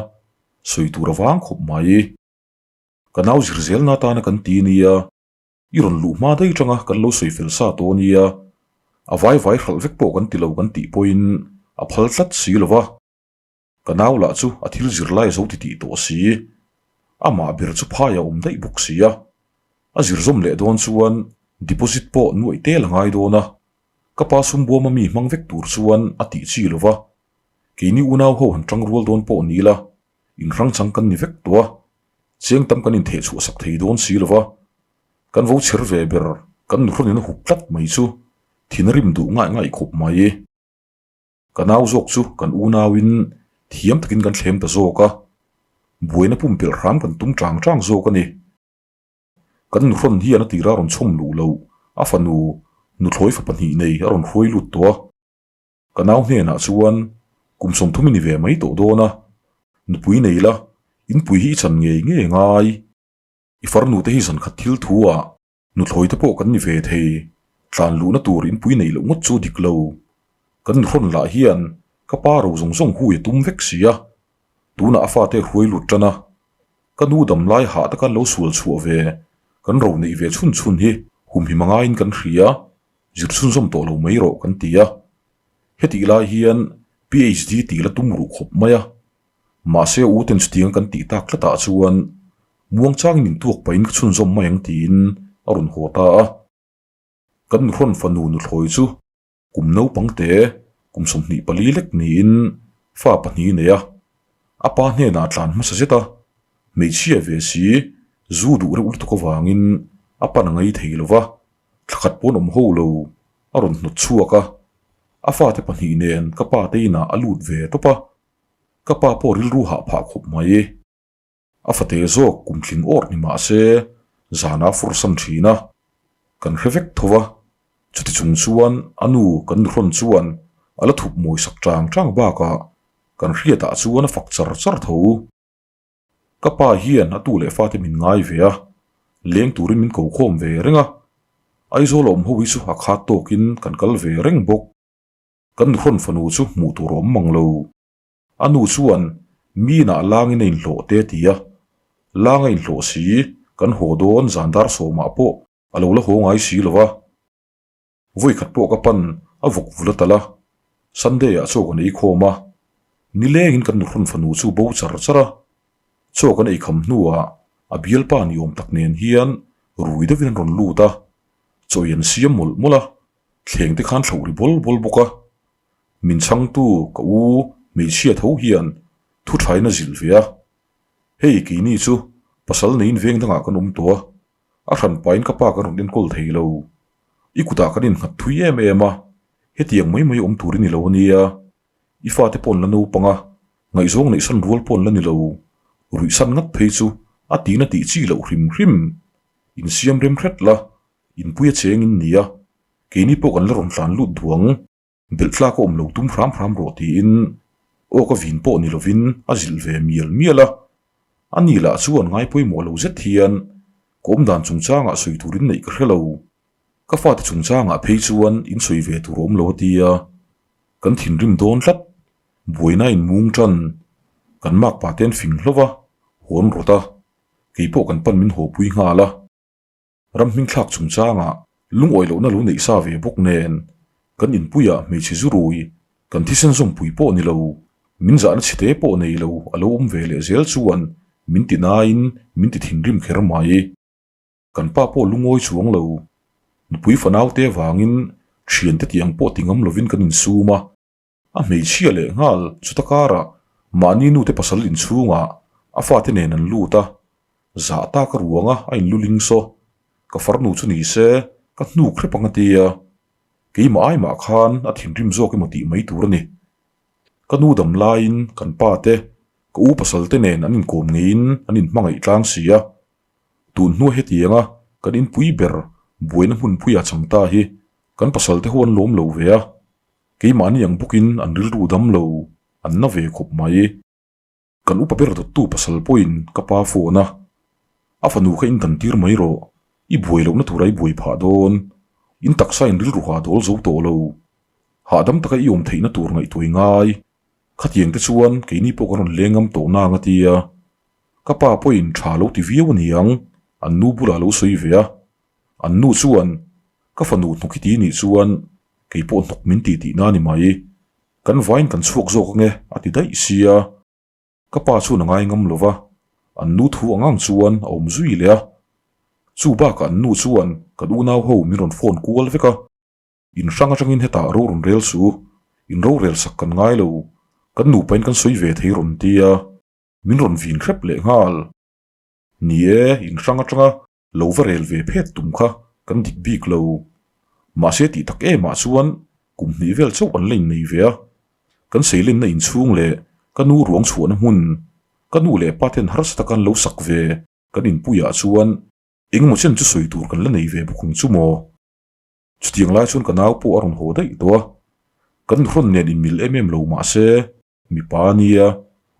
sawi tur a vang khawp mai. Ka nau zir zelna atana kan ti nia, i rawn luh hma daih atanga kan lo sawi fel sa tawh nia, a vai vai hralh vek pawh kan ti lo kan tih pawhin a phal tlat si lo va. Ka nau lah chu a thil zir lai zo ti tih tawh si. Amah ber chu phai a awm daih bawk si a. A zir zawm leh dawn chuan deposit pawh nuaih tel a ngai dawn a. Ka pa sum buama mi hmang vek tur chuan a tih chi lo va. Keini unau ho han tang rual dawn pawh ni ila, inhrang chang kan ni vek tawh a. Cheng tam kan intheh chhuah sak thei dawn si lo va. Kan vo chher ve ber kan nuhrawnin a hup tlat mai chu thin a rim duh ngaih ngaih khawp mai. Ka nau zawk chu kan unauin thiam takin kan thlem ta zawk a, buaina pumpelh hram kan tum chang chang zawk a ni. Kan nuhrawn hian a tira rawn chhawm luh loh, a fanu nuthlawi fa pahnih nei a rawn hruai lut tawh a. Ka nau hnenah chuan kum 30 i ni ve mai tawh dawn a, nupui nei la, inpui hi i chan ngei ngei ngai. I farnu te hi zan khat thil thu ah Nuthlawi te pawh kan ni ve thei, tlan luhna tur inpui neih loh ngawt chu dik lo. Kan nuhrawn lah hian ka pa ro zawng zawng hui a tum vek si a, tunah a fate a hruai lut tan a. Ka nu dam lai hah taka lo sual chhuah ve, kan ro neih ve chhun chhun hi humhim a ngaiin kan hria, zir chhunzawm tawh lo mai rawh kan ti a. Hetih lai hian PHD tih la tum ruh khawp mai a. Mahse a u ten chutiang kan tih tak tlatah chuan muangchangin intuak pahin ka chhunzawm mai ang tiin a rawn haw ta a. Kan nuhrawn fanu nuthlawi chu kum naupang te kum 24 lek niin fa pahnih nei a, a pa hnenah tlan hmasa zet a, hmeichhia ve si zu duh reuh lutuk avangin a pan a ngai thei lo va, thla khat pawn awm ho lo a rawn hnawt chhuak a, a fate pahnih nen ka pa te inah a lut ve tawp a, ka pa pawh rilru hah phah khawp mai. A fate zawk kum tling awrh ni mah se zana fursan thin a, kan hre vek tho va, chuti chung chuan a nu kan nuhrawn chuan a la thup mawi sak chang chang bakah kan hriatah chuan a fak char char tho. Ka pa hian a tu leh fate min ngai ve a, leng turin min ko khawm ve reng a, Aizawl a awm ho hi chu a khat tawkin kan kal ve reng bawk. Kan nuhrawn fanu chu hmuh tur a awm mang lo. A nu chuan Minah langin a inhlawh te a ti a, lang a inhlawh si, kan haw dawn zan dar sawmah pawh a lo la haw ngai si lo va. Vawi khat pawh ka pan a vawk vul a tal a, Sunday ah chaw kan ei khawm a, nilengin kan nuhrawn fanu chu bo char char a, chaw kan ei kham hnuah a bialpa ni awm tak nen hian rui deuhin an rawn lut a, chaw i an siam mawlh mawlh a, thleng te khan thloh ri bawl bawl bawk a. Min chhangtu ka u hmeichhia tho hian thu thain a zilh ve a, hei keini chu pasal neiin veng dangah kan awm tawh a, a hran pahin ka pa kan rawn enkawl thei lo. I kutah kan innghat thui em em a, hetiang mai mai awm tur i ni lo ania, i fate pawh an la naupang a, ngaihzawng neihsan rual pawh an la ni lo, ruihsan ngat phei chu a tina tih chi loh hrim hrim. Insiam rem hret la, inpui a cheng in nia, keini pawh kan la rawn tlan lut duang. Belh tlak a awm lo tum hram hram rawh tiin aw ka vin pawh ni lovin a zilh ve mial mial a. A ni lah chuan ngai pawimawh lo zet hian ka awm dan chungchangah sawi turin neih ka hre lo. Ka fate chungchangah phei chuan in sawi ve tur a awm lo a ti a. Kan thinrim dawn tlat. Buaina in mung tan. Kan makpa te an fing hlauh a, hawn rawt a. Keipawh kan pan min hawpui nghal a. Ram hmingthlak chungchangah lungawi lohna lo neih sa ve bawk nen, kan inpuiah hmeichhe zurui, kan thisen zawmpui pawh ni lo, min zahna chhite pawh nei lo a lo awm ve leh zel chuan min ti nain min ti thinrim kher mai. Kan pa pawh lungawi chuang lo, nupui fanaute avangin thiante tih ang pawh ti ngam lovin kan insum a, A hmeichhia leh nghal chuta karah mahni nute pasal inchhungah a fate nen an lut a, zah tak a ruang a a inluling saw, ka farnu chu ni se ka hnuk hrep ang a ti a, keimah ai mah khan a thinrim zawk emaw tih mai tur a ni. Ka nu dam laiin kan pa te, ka u pasal te nen an inkawm ngeiin an inhmangaih tlang si a, tun hnua hetianga kan inpui ber buaina hmunpuia chang ta hi kan pasal te ho an lawm lo ve a, Keimahni ang bawkin an rilru dam lo, an na ve khawp mai. Kan upa ber dawttu pasal pawhin ka pa phone a, a fanu kha in dan tir mai rawh, i buai lohna tura i buai phah dawn, in taksa in rilru hah dawl zo tawh lo, hahdam taka i awm theihna tur ngaihtuah i ngai, khatiang te chuan keini pawh kan rawn leng ngam tawh nang a ti a, ka pa pawhin tha lo ti viau a niang, an nu bulah lo sawi ve a, an nu chuan ka fanu hnuk hi ti nih chuan Kei pawh hnawk min ti tihna a ni mai. Kan vain kan chhuak zawk ange a ti daih sia. Ka pa chuan a ngai ngam lo va, an nu thu ang ang chuan a awm zui leh a. Chu bakah an nu chuan kan unau ho min rawn phone kual vek a. In hrang atangin hetah ro rawn rel su, in rorel sak kan ngai lo, kan nupain kan sawi ve thei rawn ti a, min rawn vin hrep leh nghal. Ni e, in hrang atanga Lo va rel ve phet tum kha kan dik bik lo. Mahse tih tak emah chuan kum hnih vel chauh an la innei ve a. Kan seilenna inchhung leh ka nu ruang chhuahna hmun, ka nu leh pa ten harsa taka an lo sak ve kan inpuiah chuan engemaw chen chu sawi tur kan la nei ve bawk ang chu maw. Chutiang lai chuan ka nau pawh a rawn haw daih tawh a. Kan nuhrawn nen inmil em em lo mahse Mipa a nia,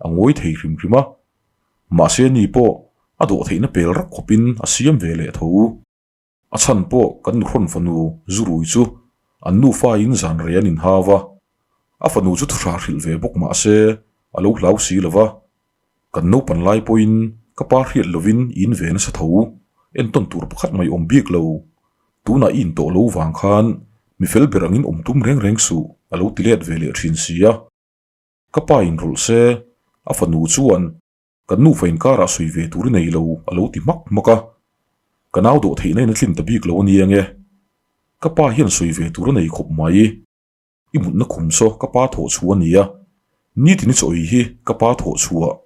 a ngawi thei hrim hrim a. Mahse ni pawh a dawh theihna pel rak khawpin a siam ve leh tho. A chhan pawh kan nuhrawn fanu Zurui chu an nufain zan rei an inhau a. A fanu chu thuhra hrilh ve bawk mahse a lo hlau si lo va. Kan naupan lai pawhin ka pa hriat lovin i in ve nasa tho, entawn tur pakhat mai awm bik lo. Tunah i intawh lo vang khan mi fel ber angin awm tum reng reng suh a lo ti let ve leh thin si a. Ka pa inrawlh se. A fanu chuan, Kan nufa inkarah sawi ve tur i nei lo, a lo ti hmak hmak a. Ka nau dawh theihna in a tlin ta bik lo a ni ang e. Ka pa hian sawi ve tur a nei khawp mai. I mutna khum saw ka pa thawh chhuah a nia. Nitin i chaw ei hi ka pa thawh chhuah.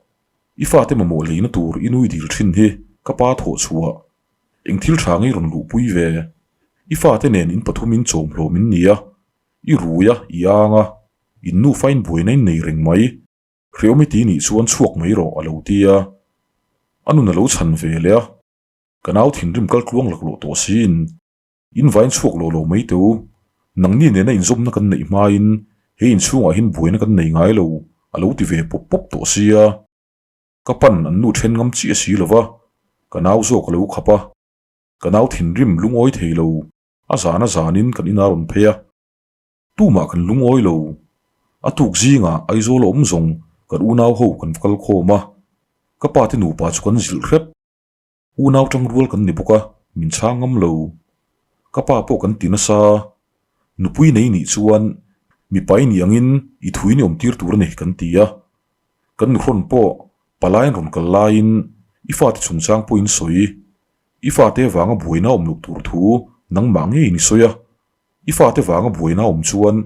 I fate mamawh leina tur i nui dil thin hi ka pa thawh chhuah. Eng thil tha ngei rawn luhpui ve. I fate nen in pathumin chawm hlawm in nia. I rui a, i ang a. In nufa in buaina in nei reng mai. Hreawm i ti nih chuan chhuak mai rawh a lo ti a. A nun a lo chhan ve leh a. Ka nau thinrim kal tluang laklawh tawh siin. In vain chhuak lo lo mai teh u. Nangni nena inzawmna kan neih hmain he inchhungah hian buaina kan nei ngai lo, a lo ti ve pawp pawp tawh sia. Ka pan an nu then ngam chiah si lo va, ka nau zawk a lo khap a. Ka nau thinrim lungawi thei lo, a zan a zanin kan ina rawn phei a. Tumah kan lungawi lo. A tuk zingah Aizawl a awm zawng kan unau ho kan va kal khawm a. Ka pa te nupa chu kan zilh hrep. Unau tangrual kan ni bawk a, min chhang ngam lo. Ka pa pawh kan ti nasa. Nupui nei nih chuan mipa i nih angin i thui ni awm tir tur a ni kan ti a. Kan nuhrawn pawh palai an rawn kal laiin i fate chungchang pawhin sawi. I fate vanga buaina awm loh tur thu nangmah ngeiin i sawi a. I fate vanga buaina awm chuan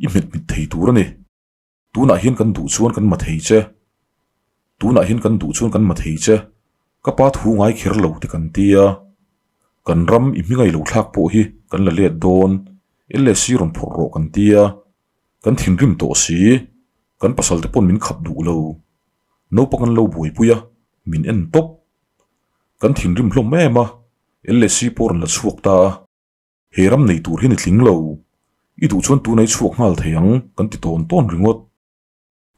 i hmet mit thei tur a ni. Tunah hian kan duh chuan kan ma thei che. Tunah hian kan duh chuan kan ma thei che. Ka pa thu ngai kher lo te kan ti a. Kan ram i hmingai lo thlak pawh hi kan la let dawn. LSC rawn phawrh rawh kan ti a. Kan thinrim tawh si. Kan pasal te pawn min khap duh lo. Naupang an lo buaipui a, min en tawp. Kan thinrim hlawm em a, LSC pawh rawn la chhuak ta a. He ram nei tur hian i tling lo. I duh chuan tuna i chhuak nghal thei ang kan ti tawn tawn ringawt.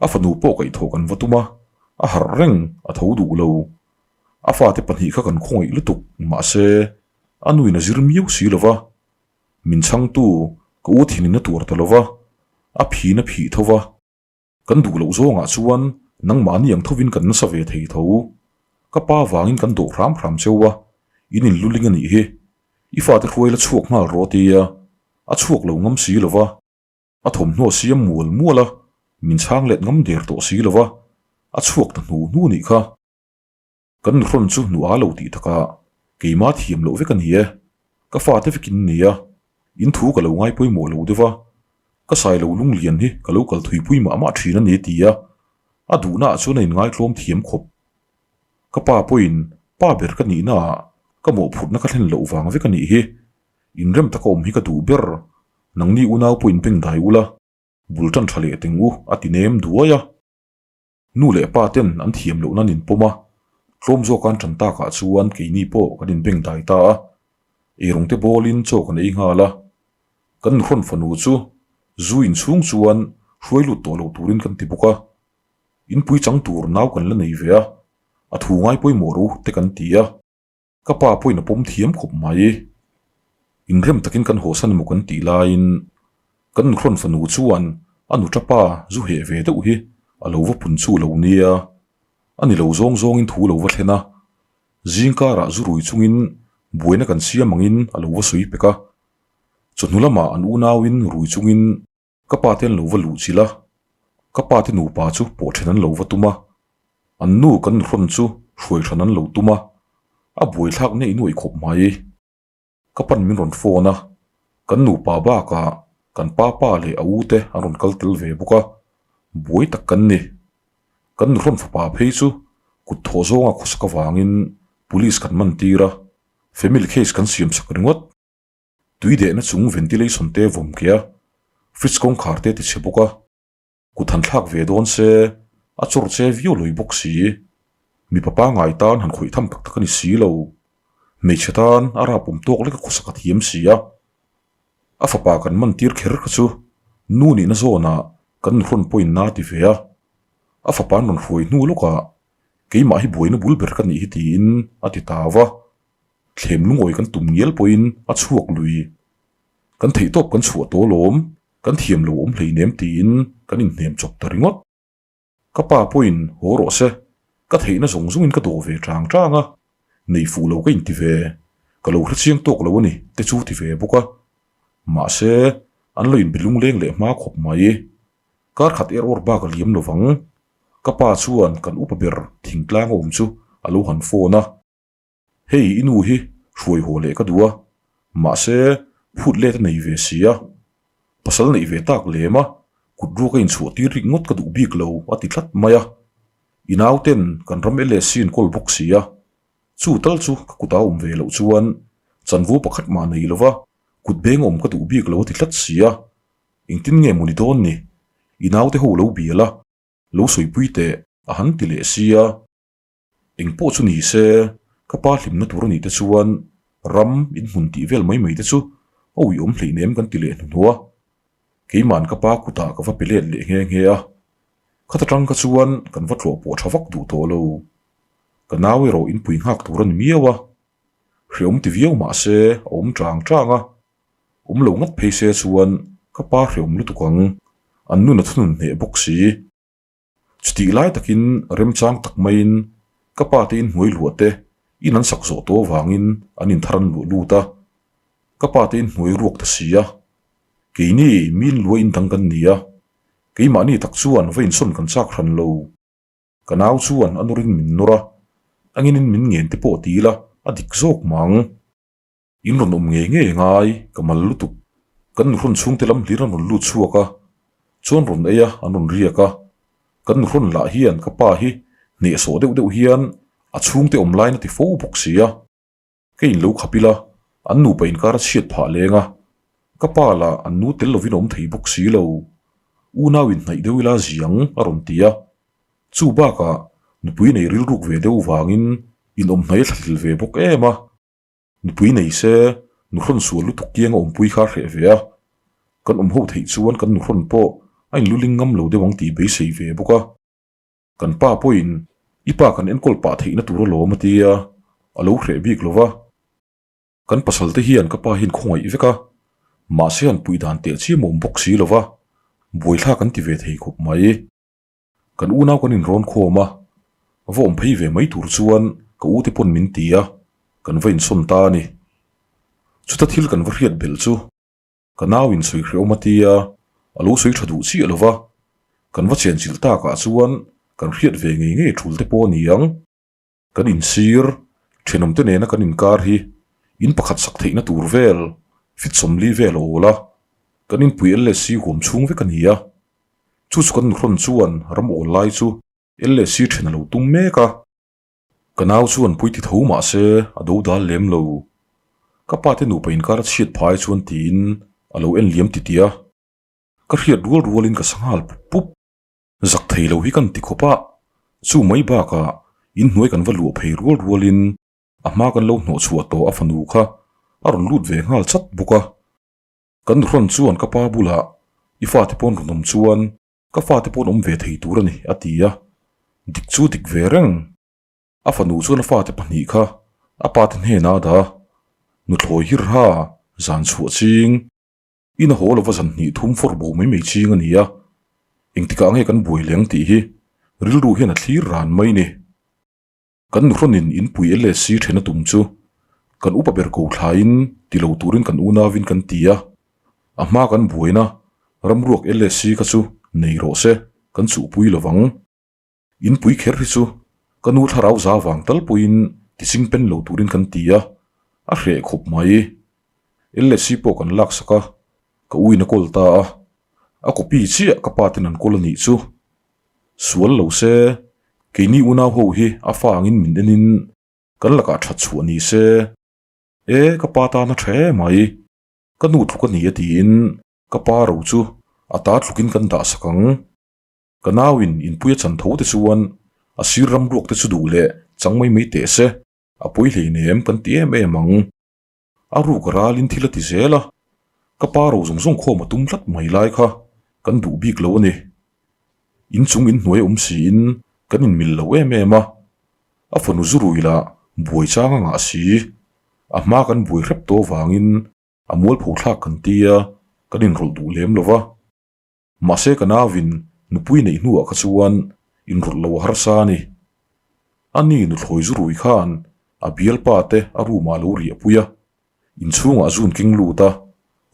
A fanu pawh kaihthawh kan va tum a, a harh reng, a tho duh lo. A fate pahnih kha kan khawngaih lutuk, mahse, a nuin a zir miau si lo va. Min chhangtu, ka u thinin a tuar ta lo va, a phin a phih tho va. Kan duh loh zawngah chuan nangmahni ang thovin kan nasa ve thei tho. Ka pa vangin kan dawh hram hram cheu a, in inluling a nih hi. I fate hruai la chhuak nghal rawh a ti a, a chhuak lo ngam si lo va. A thawmhnaw siam mual mual a, min chhang let ngam der tawh si lo va, a chhuak ta hnu hnu nih kha. Kan nuhrawn chu hnu a lo tih takah keima thiam loh vek a ni e. Ka fate vek in ni a, in thu ka lo ngai pawimawh lo deuh a, ka sai lo lunglian hi ka lo kal thuipui mah mah thin a ni ti a, a duhna ah chuan a inngaitlawm thiam khawp. Ka pa pawhin pa ber ka nihna ah ka mawhphurhna ka thlen loh vang vek a nih hi, inrem taka awm hi ka duh ber, nangni unau pawhin bengdai ula, bul tan tha leh teng u a ti nem duai a. Nu leh pa ten an thiam loh nan in pawm a, tlawm zawk an tan takah chuan keini pawh kan inbeng dai ta a. Eirawng te bawlin chaw kan ei nghal a. Kan nuhrawn fanu chu zu inchhung chuan hruai lut tawh lo turin kan ti bawk a. Inpui chang tur nau kan la nei ve a, a thu ngai pawimawh ro te kan ti a. Ka pa pawhin a pawm thiam khawp mai. Inrem takin kan hawsan emaw kan tih laiin kan nuhrawn fanu chuan a nuṭa pa zu heh ve deuh hi a lo va pun chu lo nia. A ni lo zawng zawngin thu lo va thlen a, zing karah zu rui chungin buaina kan siam angin a lo va sawi pek a. Chawhnu lamah an unauin rui chungin Ka pa te an lo va luh chilh a, ka pa te nupa chu pawh then an lo va tum a, an nu kan nuhrawn chu hruai hran an lo tum a, a buaithlak neih nuaih khawp mai. Ka pan min rawn phone a, kan nupa bakah kan pa pa leh a u te an rawn kal tel ve bawk a, buai tak kan ni. Kan nuhrawn fapa phei chu kut thawh zawnga khawsak avangin police kan man tir a, family case kan siam sak ringawt. Tui dehna chung ventilation te vawm ke a, fridge kawngkhar te ti chhe bawk a, kut han thlak ve dawn se a chawr che viau lawih bawk si. Mipa pangngai tan han khawih tham tak tak a ni si lo. Hmeichhe tan a rap awm tawk lek a khawsak a thiam si a. A fapa kan man tir kher kha chu nu nihna zawnah kan nuhrawn pawhin na ti ve a. A fapa an rawn hruai hnu lawkah keimah hi buaina bul ber ka nih hi tiin a ti ta va. Thlem lungawi kan tum ngial pawhin a chhuak lui. Kan theihtawp kan chhuah tawh alawm, kan thiam lo awm hleinem tiin kan inhnem chawp ta ringawt. Ka pa pawhin haw rawh se, ka theihna zawng zawngin ka dawh ve chang chang a, nei fuh lo ka inti ve, ka lo hrechiang tawk lo a ni te chu ti ve bawk a. Mahse, an lo inbe lungleng leh hma khawp mai. Kar khat er awr bak a liam lovang. Ka pa chuan kan upa ber thingtlang a awm chu a lo han phone a. Hei i nu hi hruai haw leh ka duh a, mahse phut let a nei ve si a. Pasal neih ve tak lem a, kut ruak a inchhuah tir rik ngawt ka duh bik lo a ti tlat mai a. I nauten kan ram LSC an kawl bawk si a, chu tal chu ka kut a awm ve loh chuan chanvo pakhat mah nei lo va, kut beng awm ka duh bik lo a ti tlat si a. Engtin nge maw ni dawn ni? I naute ho lo bial a, lo sawipui teh a han ti leh si a. Eng pawh chu ni se, ka pa hlimna tur a nih te chuan ram inhmun tih vel mai mai te chu a uiawm hleinem kan ti leh hnuhnawh a. Keima'n ka pa kutah ka va pe let leh nghe nghe a. Khata tang kha chuan kan va tlawh pawh tha vak duh tawh lo. Ka nau erawh inpui nghak tur a ni miau a. Hreawm ti viau mah se a awm chang chang a. Awm lo ngat phei se chuan ka pa hreawm lutuk ang. An nun a thunun hneh bawk si. Chutih lai takin remchang tak maiin ka pa te inhnuai luah te in an sak zawh tawh avangin an inthar an luah lut a, ka pa te inhnuai ruak ta si a, keini mi inluah in dang kan ni a, keimahni tak chuan va insawn kan chak hran lo. Ka nau chuan a nawrin min nawr a, anginin min ngen te pawh ti ila a dik zawk mang. In rawn awm ngei ngei ngai ka mal lutuk. Kan nuhrawn chhungte lam hlir an rawn lut chhuak a, chuan rawn ei a an rawn riak a. Kan nuhrawn lah hian ka pa hi hnehsawh deuh deuh hian a chhungte awm laiin a ti fo bawk si a. Ka in lo khap ila an nupa inkar a chhiat phah leng a. Ka pa lah an nu tel lovin a awm thei bawk si lo. Unau in hnaih deuh ila ziang a rawn ti a. Chu bakah nupui nei rilruk ve deuh vangin in awm hnaih a thlahlel ve bawk em a. Nupui nei se, nuhrawn sual lutuk kianga awmpui kha a hreh ve a. Kan awm ho theih chuan kan nuhrawn pawh a inluling ngam lo deuh ang tih beisei ve bawk a. Kan pa pawhin i pa kan enkawl pah theihna tur alawm a ti a, a lo hreh bik lo va. Kan pasal te hian ka pa hian khawngaih vek a, mahse han puih dan teh chiam a awm bawk si lo va, buaithlak an ti ve thei khawp mai. Kan unau kan inrawn khawm a, va awm phei ve mai tur chuan ka u te pawn min ti a, kan va insawn ta a ni. Chuta thil kan va hriat belh chu ka nau in sawi hrehawm a tia, a lo sawi tha duh chiah lo va, kan va chenchilh takah chuan kan hriat ve ngei ngei thul te pawh a ni ang. Kan insir, thenawmte nena kan inkar hi in pakhat sak theihna tur vel, fit 40 vel a awl a, kan inpui LSC huam chhung vek a ni a. Chu chu kan nuhrawn chuan ram awl lai chu LSC then a lo tum mek a. Ka nau chuan pui ti tho mah se a do dal lem lo. Ka pa te nupa inkar a chhiat phai chuan tiin a lo en liam titih a. Ka hriat rual rualin ka sa nghal pup pup. Zak thei lo hi kan ti khawp a, chu mai bakah inhnuai kan va luah phei rual rualin a hma kan lo hnawh chhuah tawh a fanu kha a rawn lut ve nghal chat bawk a. Kan nuhrawn chuan ka pa bulah i fate pawn rawn awm chuan ka fate pawn awm ve thei tur a ni a ti a, dik chu dik ve reng. A fanu chuan a fate pahnih kha a pate hnenah a dah a, nuthlawi hirha zan chhuah ching. In a haw lova zan hnih thum fawr bo mai mai ching a ni a, engtikah nge kan buai leng tih hi rilru hian a thlir ran mai ni. Kan nuhrawnin inpui LSC then a tum chu kan upa ber ko thlaiin ti lo turin kan unauin kan ti a, a hma kan buaina ramruak LSC kha chu nei rawh se kan chuhpui lovang. Inpui kher hi chu ka nu thlarau za vang tal pawhin tiching pen lo turin kan ti a, a hreh khawp mai. LSC pawh kan laksak a, ka uin a kawl ta a, a copy chiah ka pa ten an kawl a nih chu. Sual lo se, keini unau ho hi a fa angin min enin kan lakah that chhuah ni se. E, ka pa tan a tha emai, ka nu tluk a ni a tiin ka pa ro chu a ta tlukin kan dahsak ang. Ka nauin inpui a chan tho te chuan a sir ram ruak te chu duh leh chang mai mai teh se, a pawi hleinem kan ti em em ang. A ruk ralin thil a ti zel a, ka pa ro zawng zawng khawm a tum tlat mai lai kha kan duh bik lo a ni. Inchung inhnuai awm siin kan inmil lo em em a, a fanu zu rui lah buai chang a ngah si, a hma kan buai hrep tawh avangin a mualpho thlak kan ti a, kan inrawlh duh lem lo va. Mahse ka nauin nupui neih hnuah kha chuan inrawlh lo a harsa a ni. A ni nuthlawi zu rui khan a bialpa te a room ah lo riah pui a, inchhungah zun keng lut a,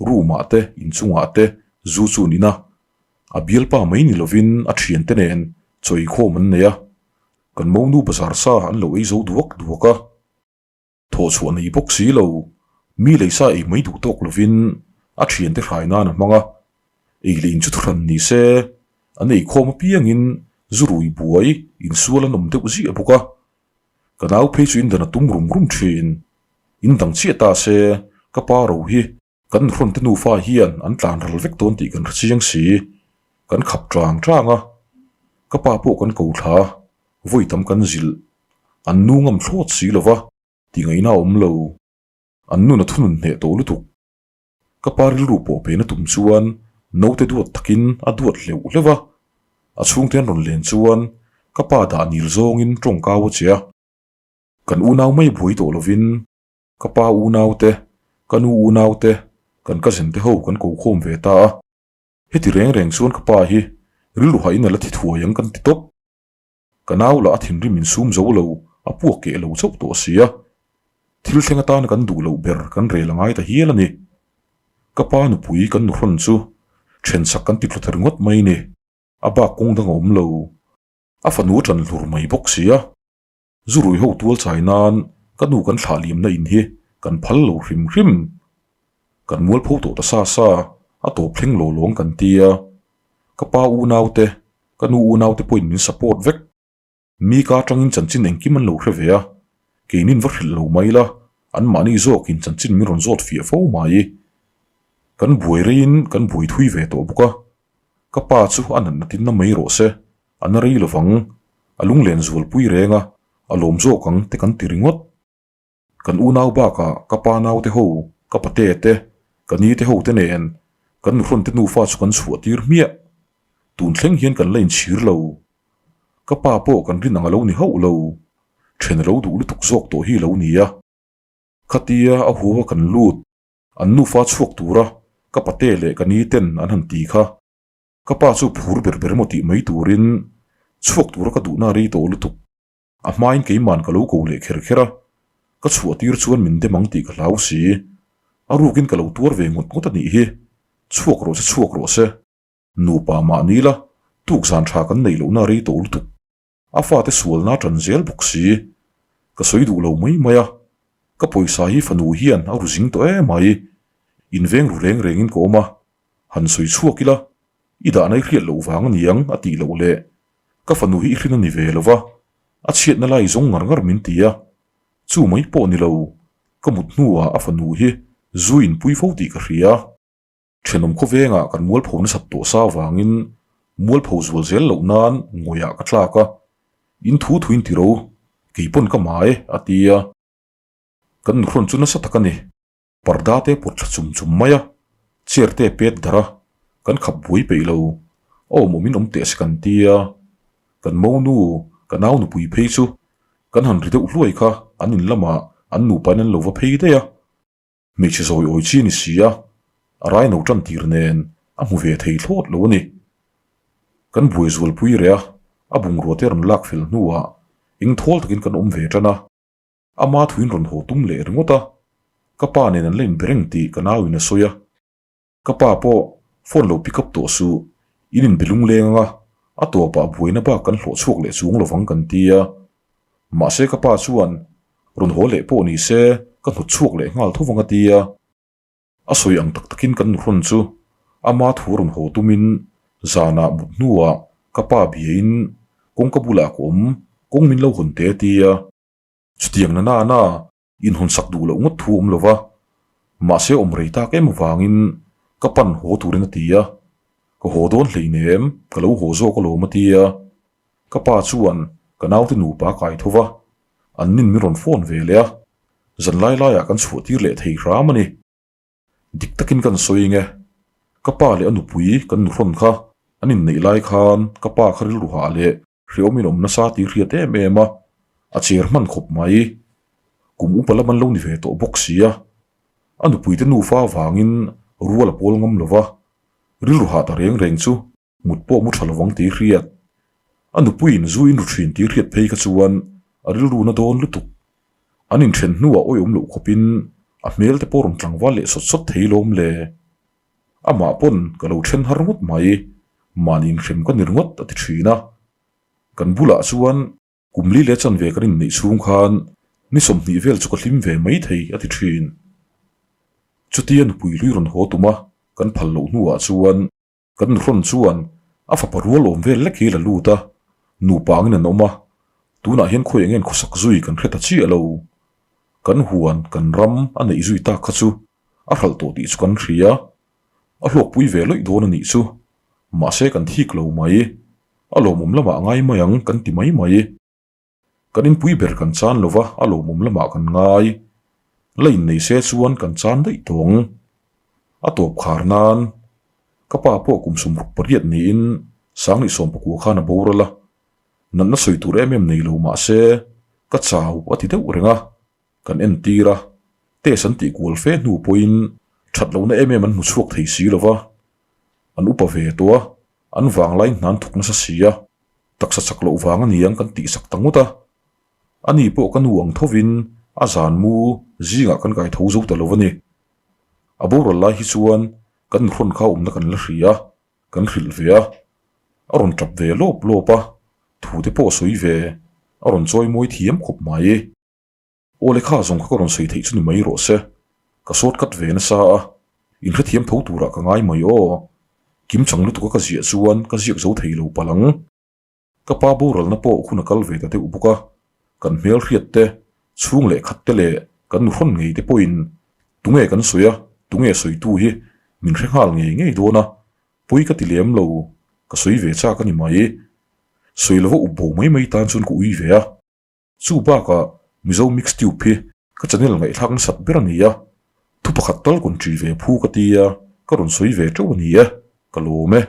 room ah te inchungah te zu chun in a, a bialpa mai ni lovin a thiante nen Chaw eikhawm an nei a, kan monu bazar sa an lo ei zo duak duak a. Thawhchhuah nei bawk si lo, mi leisa ei mai duh tawk lovin a thiante hrai nan a hmang a. Ei leh in chu thuhran ni se, an eikhawm apiangin zu rui buai insual an awm deuh ziah bawk a. Ka nau phei chu indan a tum rum rum thin. In dang chiah ta se, ka pa ro hi kan nuhrawnte nufa hian an tlan ral vek dawn tih kan hre chiang si. Kan khap tang tang a, ka pa pawh kan ko thla, vawi tam kan zilh. An nu ngam thlawt si lo va, tih ngaihna a awm lo. An nun a thunun hneh tawh lutuk. Ka pa rilru pawh pena tum chuan naute duat takin a duat hleuh hleuh a, a chhungte an rawn len chuan ka pa dah nil zawngin tawngkau a che a. Kan unau mai buai tawh lovin ka pa unau te, ka nu unau te, kan cousin te ho kan ko khawm ve ta a. Heti reng reng chuan ka pa hi rilru hahin a la thi thuai ang kan ti tawp. Ka nau lah a thinrim insum zo lo, a puak keh lo chauh tawh si a. Thil thleng atana kan duh loh ber kan rel a ngai ta hial a ni. Ka pa nupui kan nuhrawn chu then sak kan ti tlu ta ringawt mai ni. A bak kawng dang a awm lo. A fanu a ṭan hlur mai bawk si a. Zu rui ho tual chai nan ka nu kan thlah liamna in hi kan phal lo hrim hrim. Kan mualpho tawh ta sa sa, a tawp thleng law lawng kan ti a. Ka pa unau te, ka nu unau te pawhin min support vek. Mi ka atangin chanchin engkim an lo hre ve a, keinin va hrilh lo mai la, anmahni zawkin chanchin min rawn zawt fiah fo mai. Kan buai reiin kan buai thui ve tawh bawk a, ka pa chu a natna tinna mai rawh se, a na rei lovang, a lunglen zualpui reng a, a lawm zawk ang te kan ti ringawt. Kan unau bakah ka pa naute ho, ka pate te, ka ni te ho te nen kan nuhrawn te nufa chu kan chhuah tir hmiah. Tun thleng hian kan la inchhir lo. Ka pa pawh kan rin ang a lo ni hauh lo. Then a lo duh lutuk zawk tawh hi lo nia. Khatia a huau a kan lut, an nufa chhuak tura ka pate leh ka ni ten an han ti kha. Ka pa chu phur ber ber emaw tih mai turin chhuak tura ka duhna rei tawh lutuk. A hmain keiman ka lo ko leh kher kher a, ka chhuah tir chuan min dem ang tih ka hlau si. A rukin ka lo tuar ve ngawt ngawt a nih hi. Chhuak rawh se chhuak rawh se. Nupa mah ni la, tuk zan tha kan neih lohna rei tawh lutuk. A fate sualna tan zel bawk si. Ka sawi duh lo mai mai a. Ka pawisa hi fanu hian a ru zing tawh em mai. Inveng ru reng rengin ka awm a. Han sawi chhuak ila, i dahna i hriat loh vang a niang a tih loh leh Ka fanu hi i hrin a ni ve lo va, a chhiatna lai zawng ngar ngar min ti a. Chu mai pawh ni lo, ka mut hnuah a fanu hi zu in pui fo tih ka hria. Thenawm khawvengah kan mualpho nasat tawh sa avangin mualpho zual zel loh nan ngawihah ka tlak a, In thu thuin ti ro, kei pawn ka ma e, a ti a. Kan nuhrawn chu nasa tak a ni. Parda te pawt thla chum chum mai a, chair te pet darh a, kan khap buai peih lo. A awm awmin awm teh se kan ti a, kan monu, ka nau nupui phei chu kan han ri deuh hluai kha an in lamah an nupain an lo va phei daih a. Hmeichhe zawi awi chi a ni si a, a raino tan tir nen a hmu ve thei thlawt lo a ni. Kan buai zualpui reh a, a bungrua te rawn lak fel hnuah eng thawl takin kan awm ve tan a. Ama thuin rawn haw tum leh ringawt a, ka pa nen an la inbe reng tih ka nauin a sawi a. Ka pa pawh phone lo pick up tawh suh, in inbe lungleng anga a tawpah buaina bak kan hlawh chhuak leh chuang lovang kan ti a. Mahse ka pa chuan rawn haw leh pawh ni se ka hnawt chhuak leh nghal tho vang a ti a. A sawi ang tak takin kan nuhrawn chu ama thu rawn haw tumin zanah mut hnuah ka pa biain kawngka bulah ka awm, kawng min lo hawn te a ti a. Chutiang na na na inhawn sak duh loh ngawt thu awm lo va, mahse awm rei tak em avangin ka pan haw turin a ti a, ka haw dawn hleinem, ka lo haw zawk alawm a ti a. Ka pa chuan ka naute nupa a kai tho va, an nin min rawn phone ve leh a, zan lai laiah kan chhuah tir leh thei hram a ni. Dik takin kan sawi eng e, ka pa leh a nupui kan nuhrawn kha an inneih lai khan ka pa kha rilru hah leh Hreawm in awm nasa tih hriat em em a, a cher hman khawp mai. Kum upa lam an lo ni ve tawh bawk si a, a nupuite nufa avangin rual a pawl ngam lo va, rilru hah ta reng reng chu mut pawh mu tha lovang tih hriat. A nupuiin zu in ru thin tih hriat phei kha chuan a rilru na dawn lutuk. An inthen hnuah awihawm loh khawpin a hmel te pawh rawn tlangval leh sawt sawt thei lawm le. Amah pawn ka lo then har ngawt mai, mahni inhrem ka ni ringawt a ti thin a. Kan bulah chuan kum li leh chanve kan inneih chhung khan ni 20 vel chu ka hlim ve mai thei a ti thin. Chutia nupui hlui rawn haw tum a kan phal loh hnuah chuan kan nuhrawn chuan a fapa rual awm vel lek hi la lut a, nupa angin an awm a, tunah hian khawi eng nge khawsak zui kan hre ta chiah lo. Kan huan kan ram a neih zui tak kha chu a hralh tawh tih chu kan hria. A hlawkpui ve lawih dawn a nih chu. Mahse kan thik lo mai. A lawmawm lamah ngai mai ang kan ti mai mai. Kan inpui ber kan chan lova a lawmawm lamah kan ngai. La innei se chuan kan chan daih tawh ang. A tawp khar nan ka pa pawh kum 68 niin 2019 khan a boral a. Natna sawi tur em em nei lo mahse ka chau a ti deuh reng a. Kan entir a, test an tih kual fe hnu pawhin that lohna em em an hmu chhuak thei si lo va, an upa ve tawh a, an vanglai hnan thawk nasa si a, taksa chak loh vang a niang kan tihsak ta ngawt a. Ani pawh ka nu ang thovin a zan mu zingah kan kai tho zo ta lo a ni. A boral lai hi chuan kan nuhrawn kha awmna kan la hria a, kan hrilh ve a, a rawn tap ve lawp lawp a, thu te pawh a sawi ve, a rawn chawi mawi thiam khawp mai. Aw lekha zawng kha ka rawn sawi theih chu ni mai rawh se. Ka short cut ve nasa a, inhrethiam tho turah ka ngai mai aw. Kim chang lutuk a ka ziah chuan ka ziak zo thei lo palh ang. Ka pa boralna pawh hun a kal ve ta deuh bawk a, kan hmelhriat te, chhung leh khat te leh kan nuhrawn ngei te pawhin tunge kan sawi a, tunge sawitu hi min hre nghal ngei ngei dawn a, pawi ka ti lem lo, ka sawi ve chak a ni mai. Sawi lova up bo mai mai tan chuan ka ui ve a. Chu bakah Mizo Mix Tube hi ka channel ngaihthlak nasat ber a ni a, thu pakhat tal kawn ṭi ve phu ka ti a, ka rawn sawi ve ṭeuh a ni e, ka lawm e.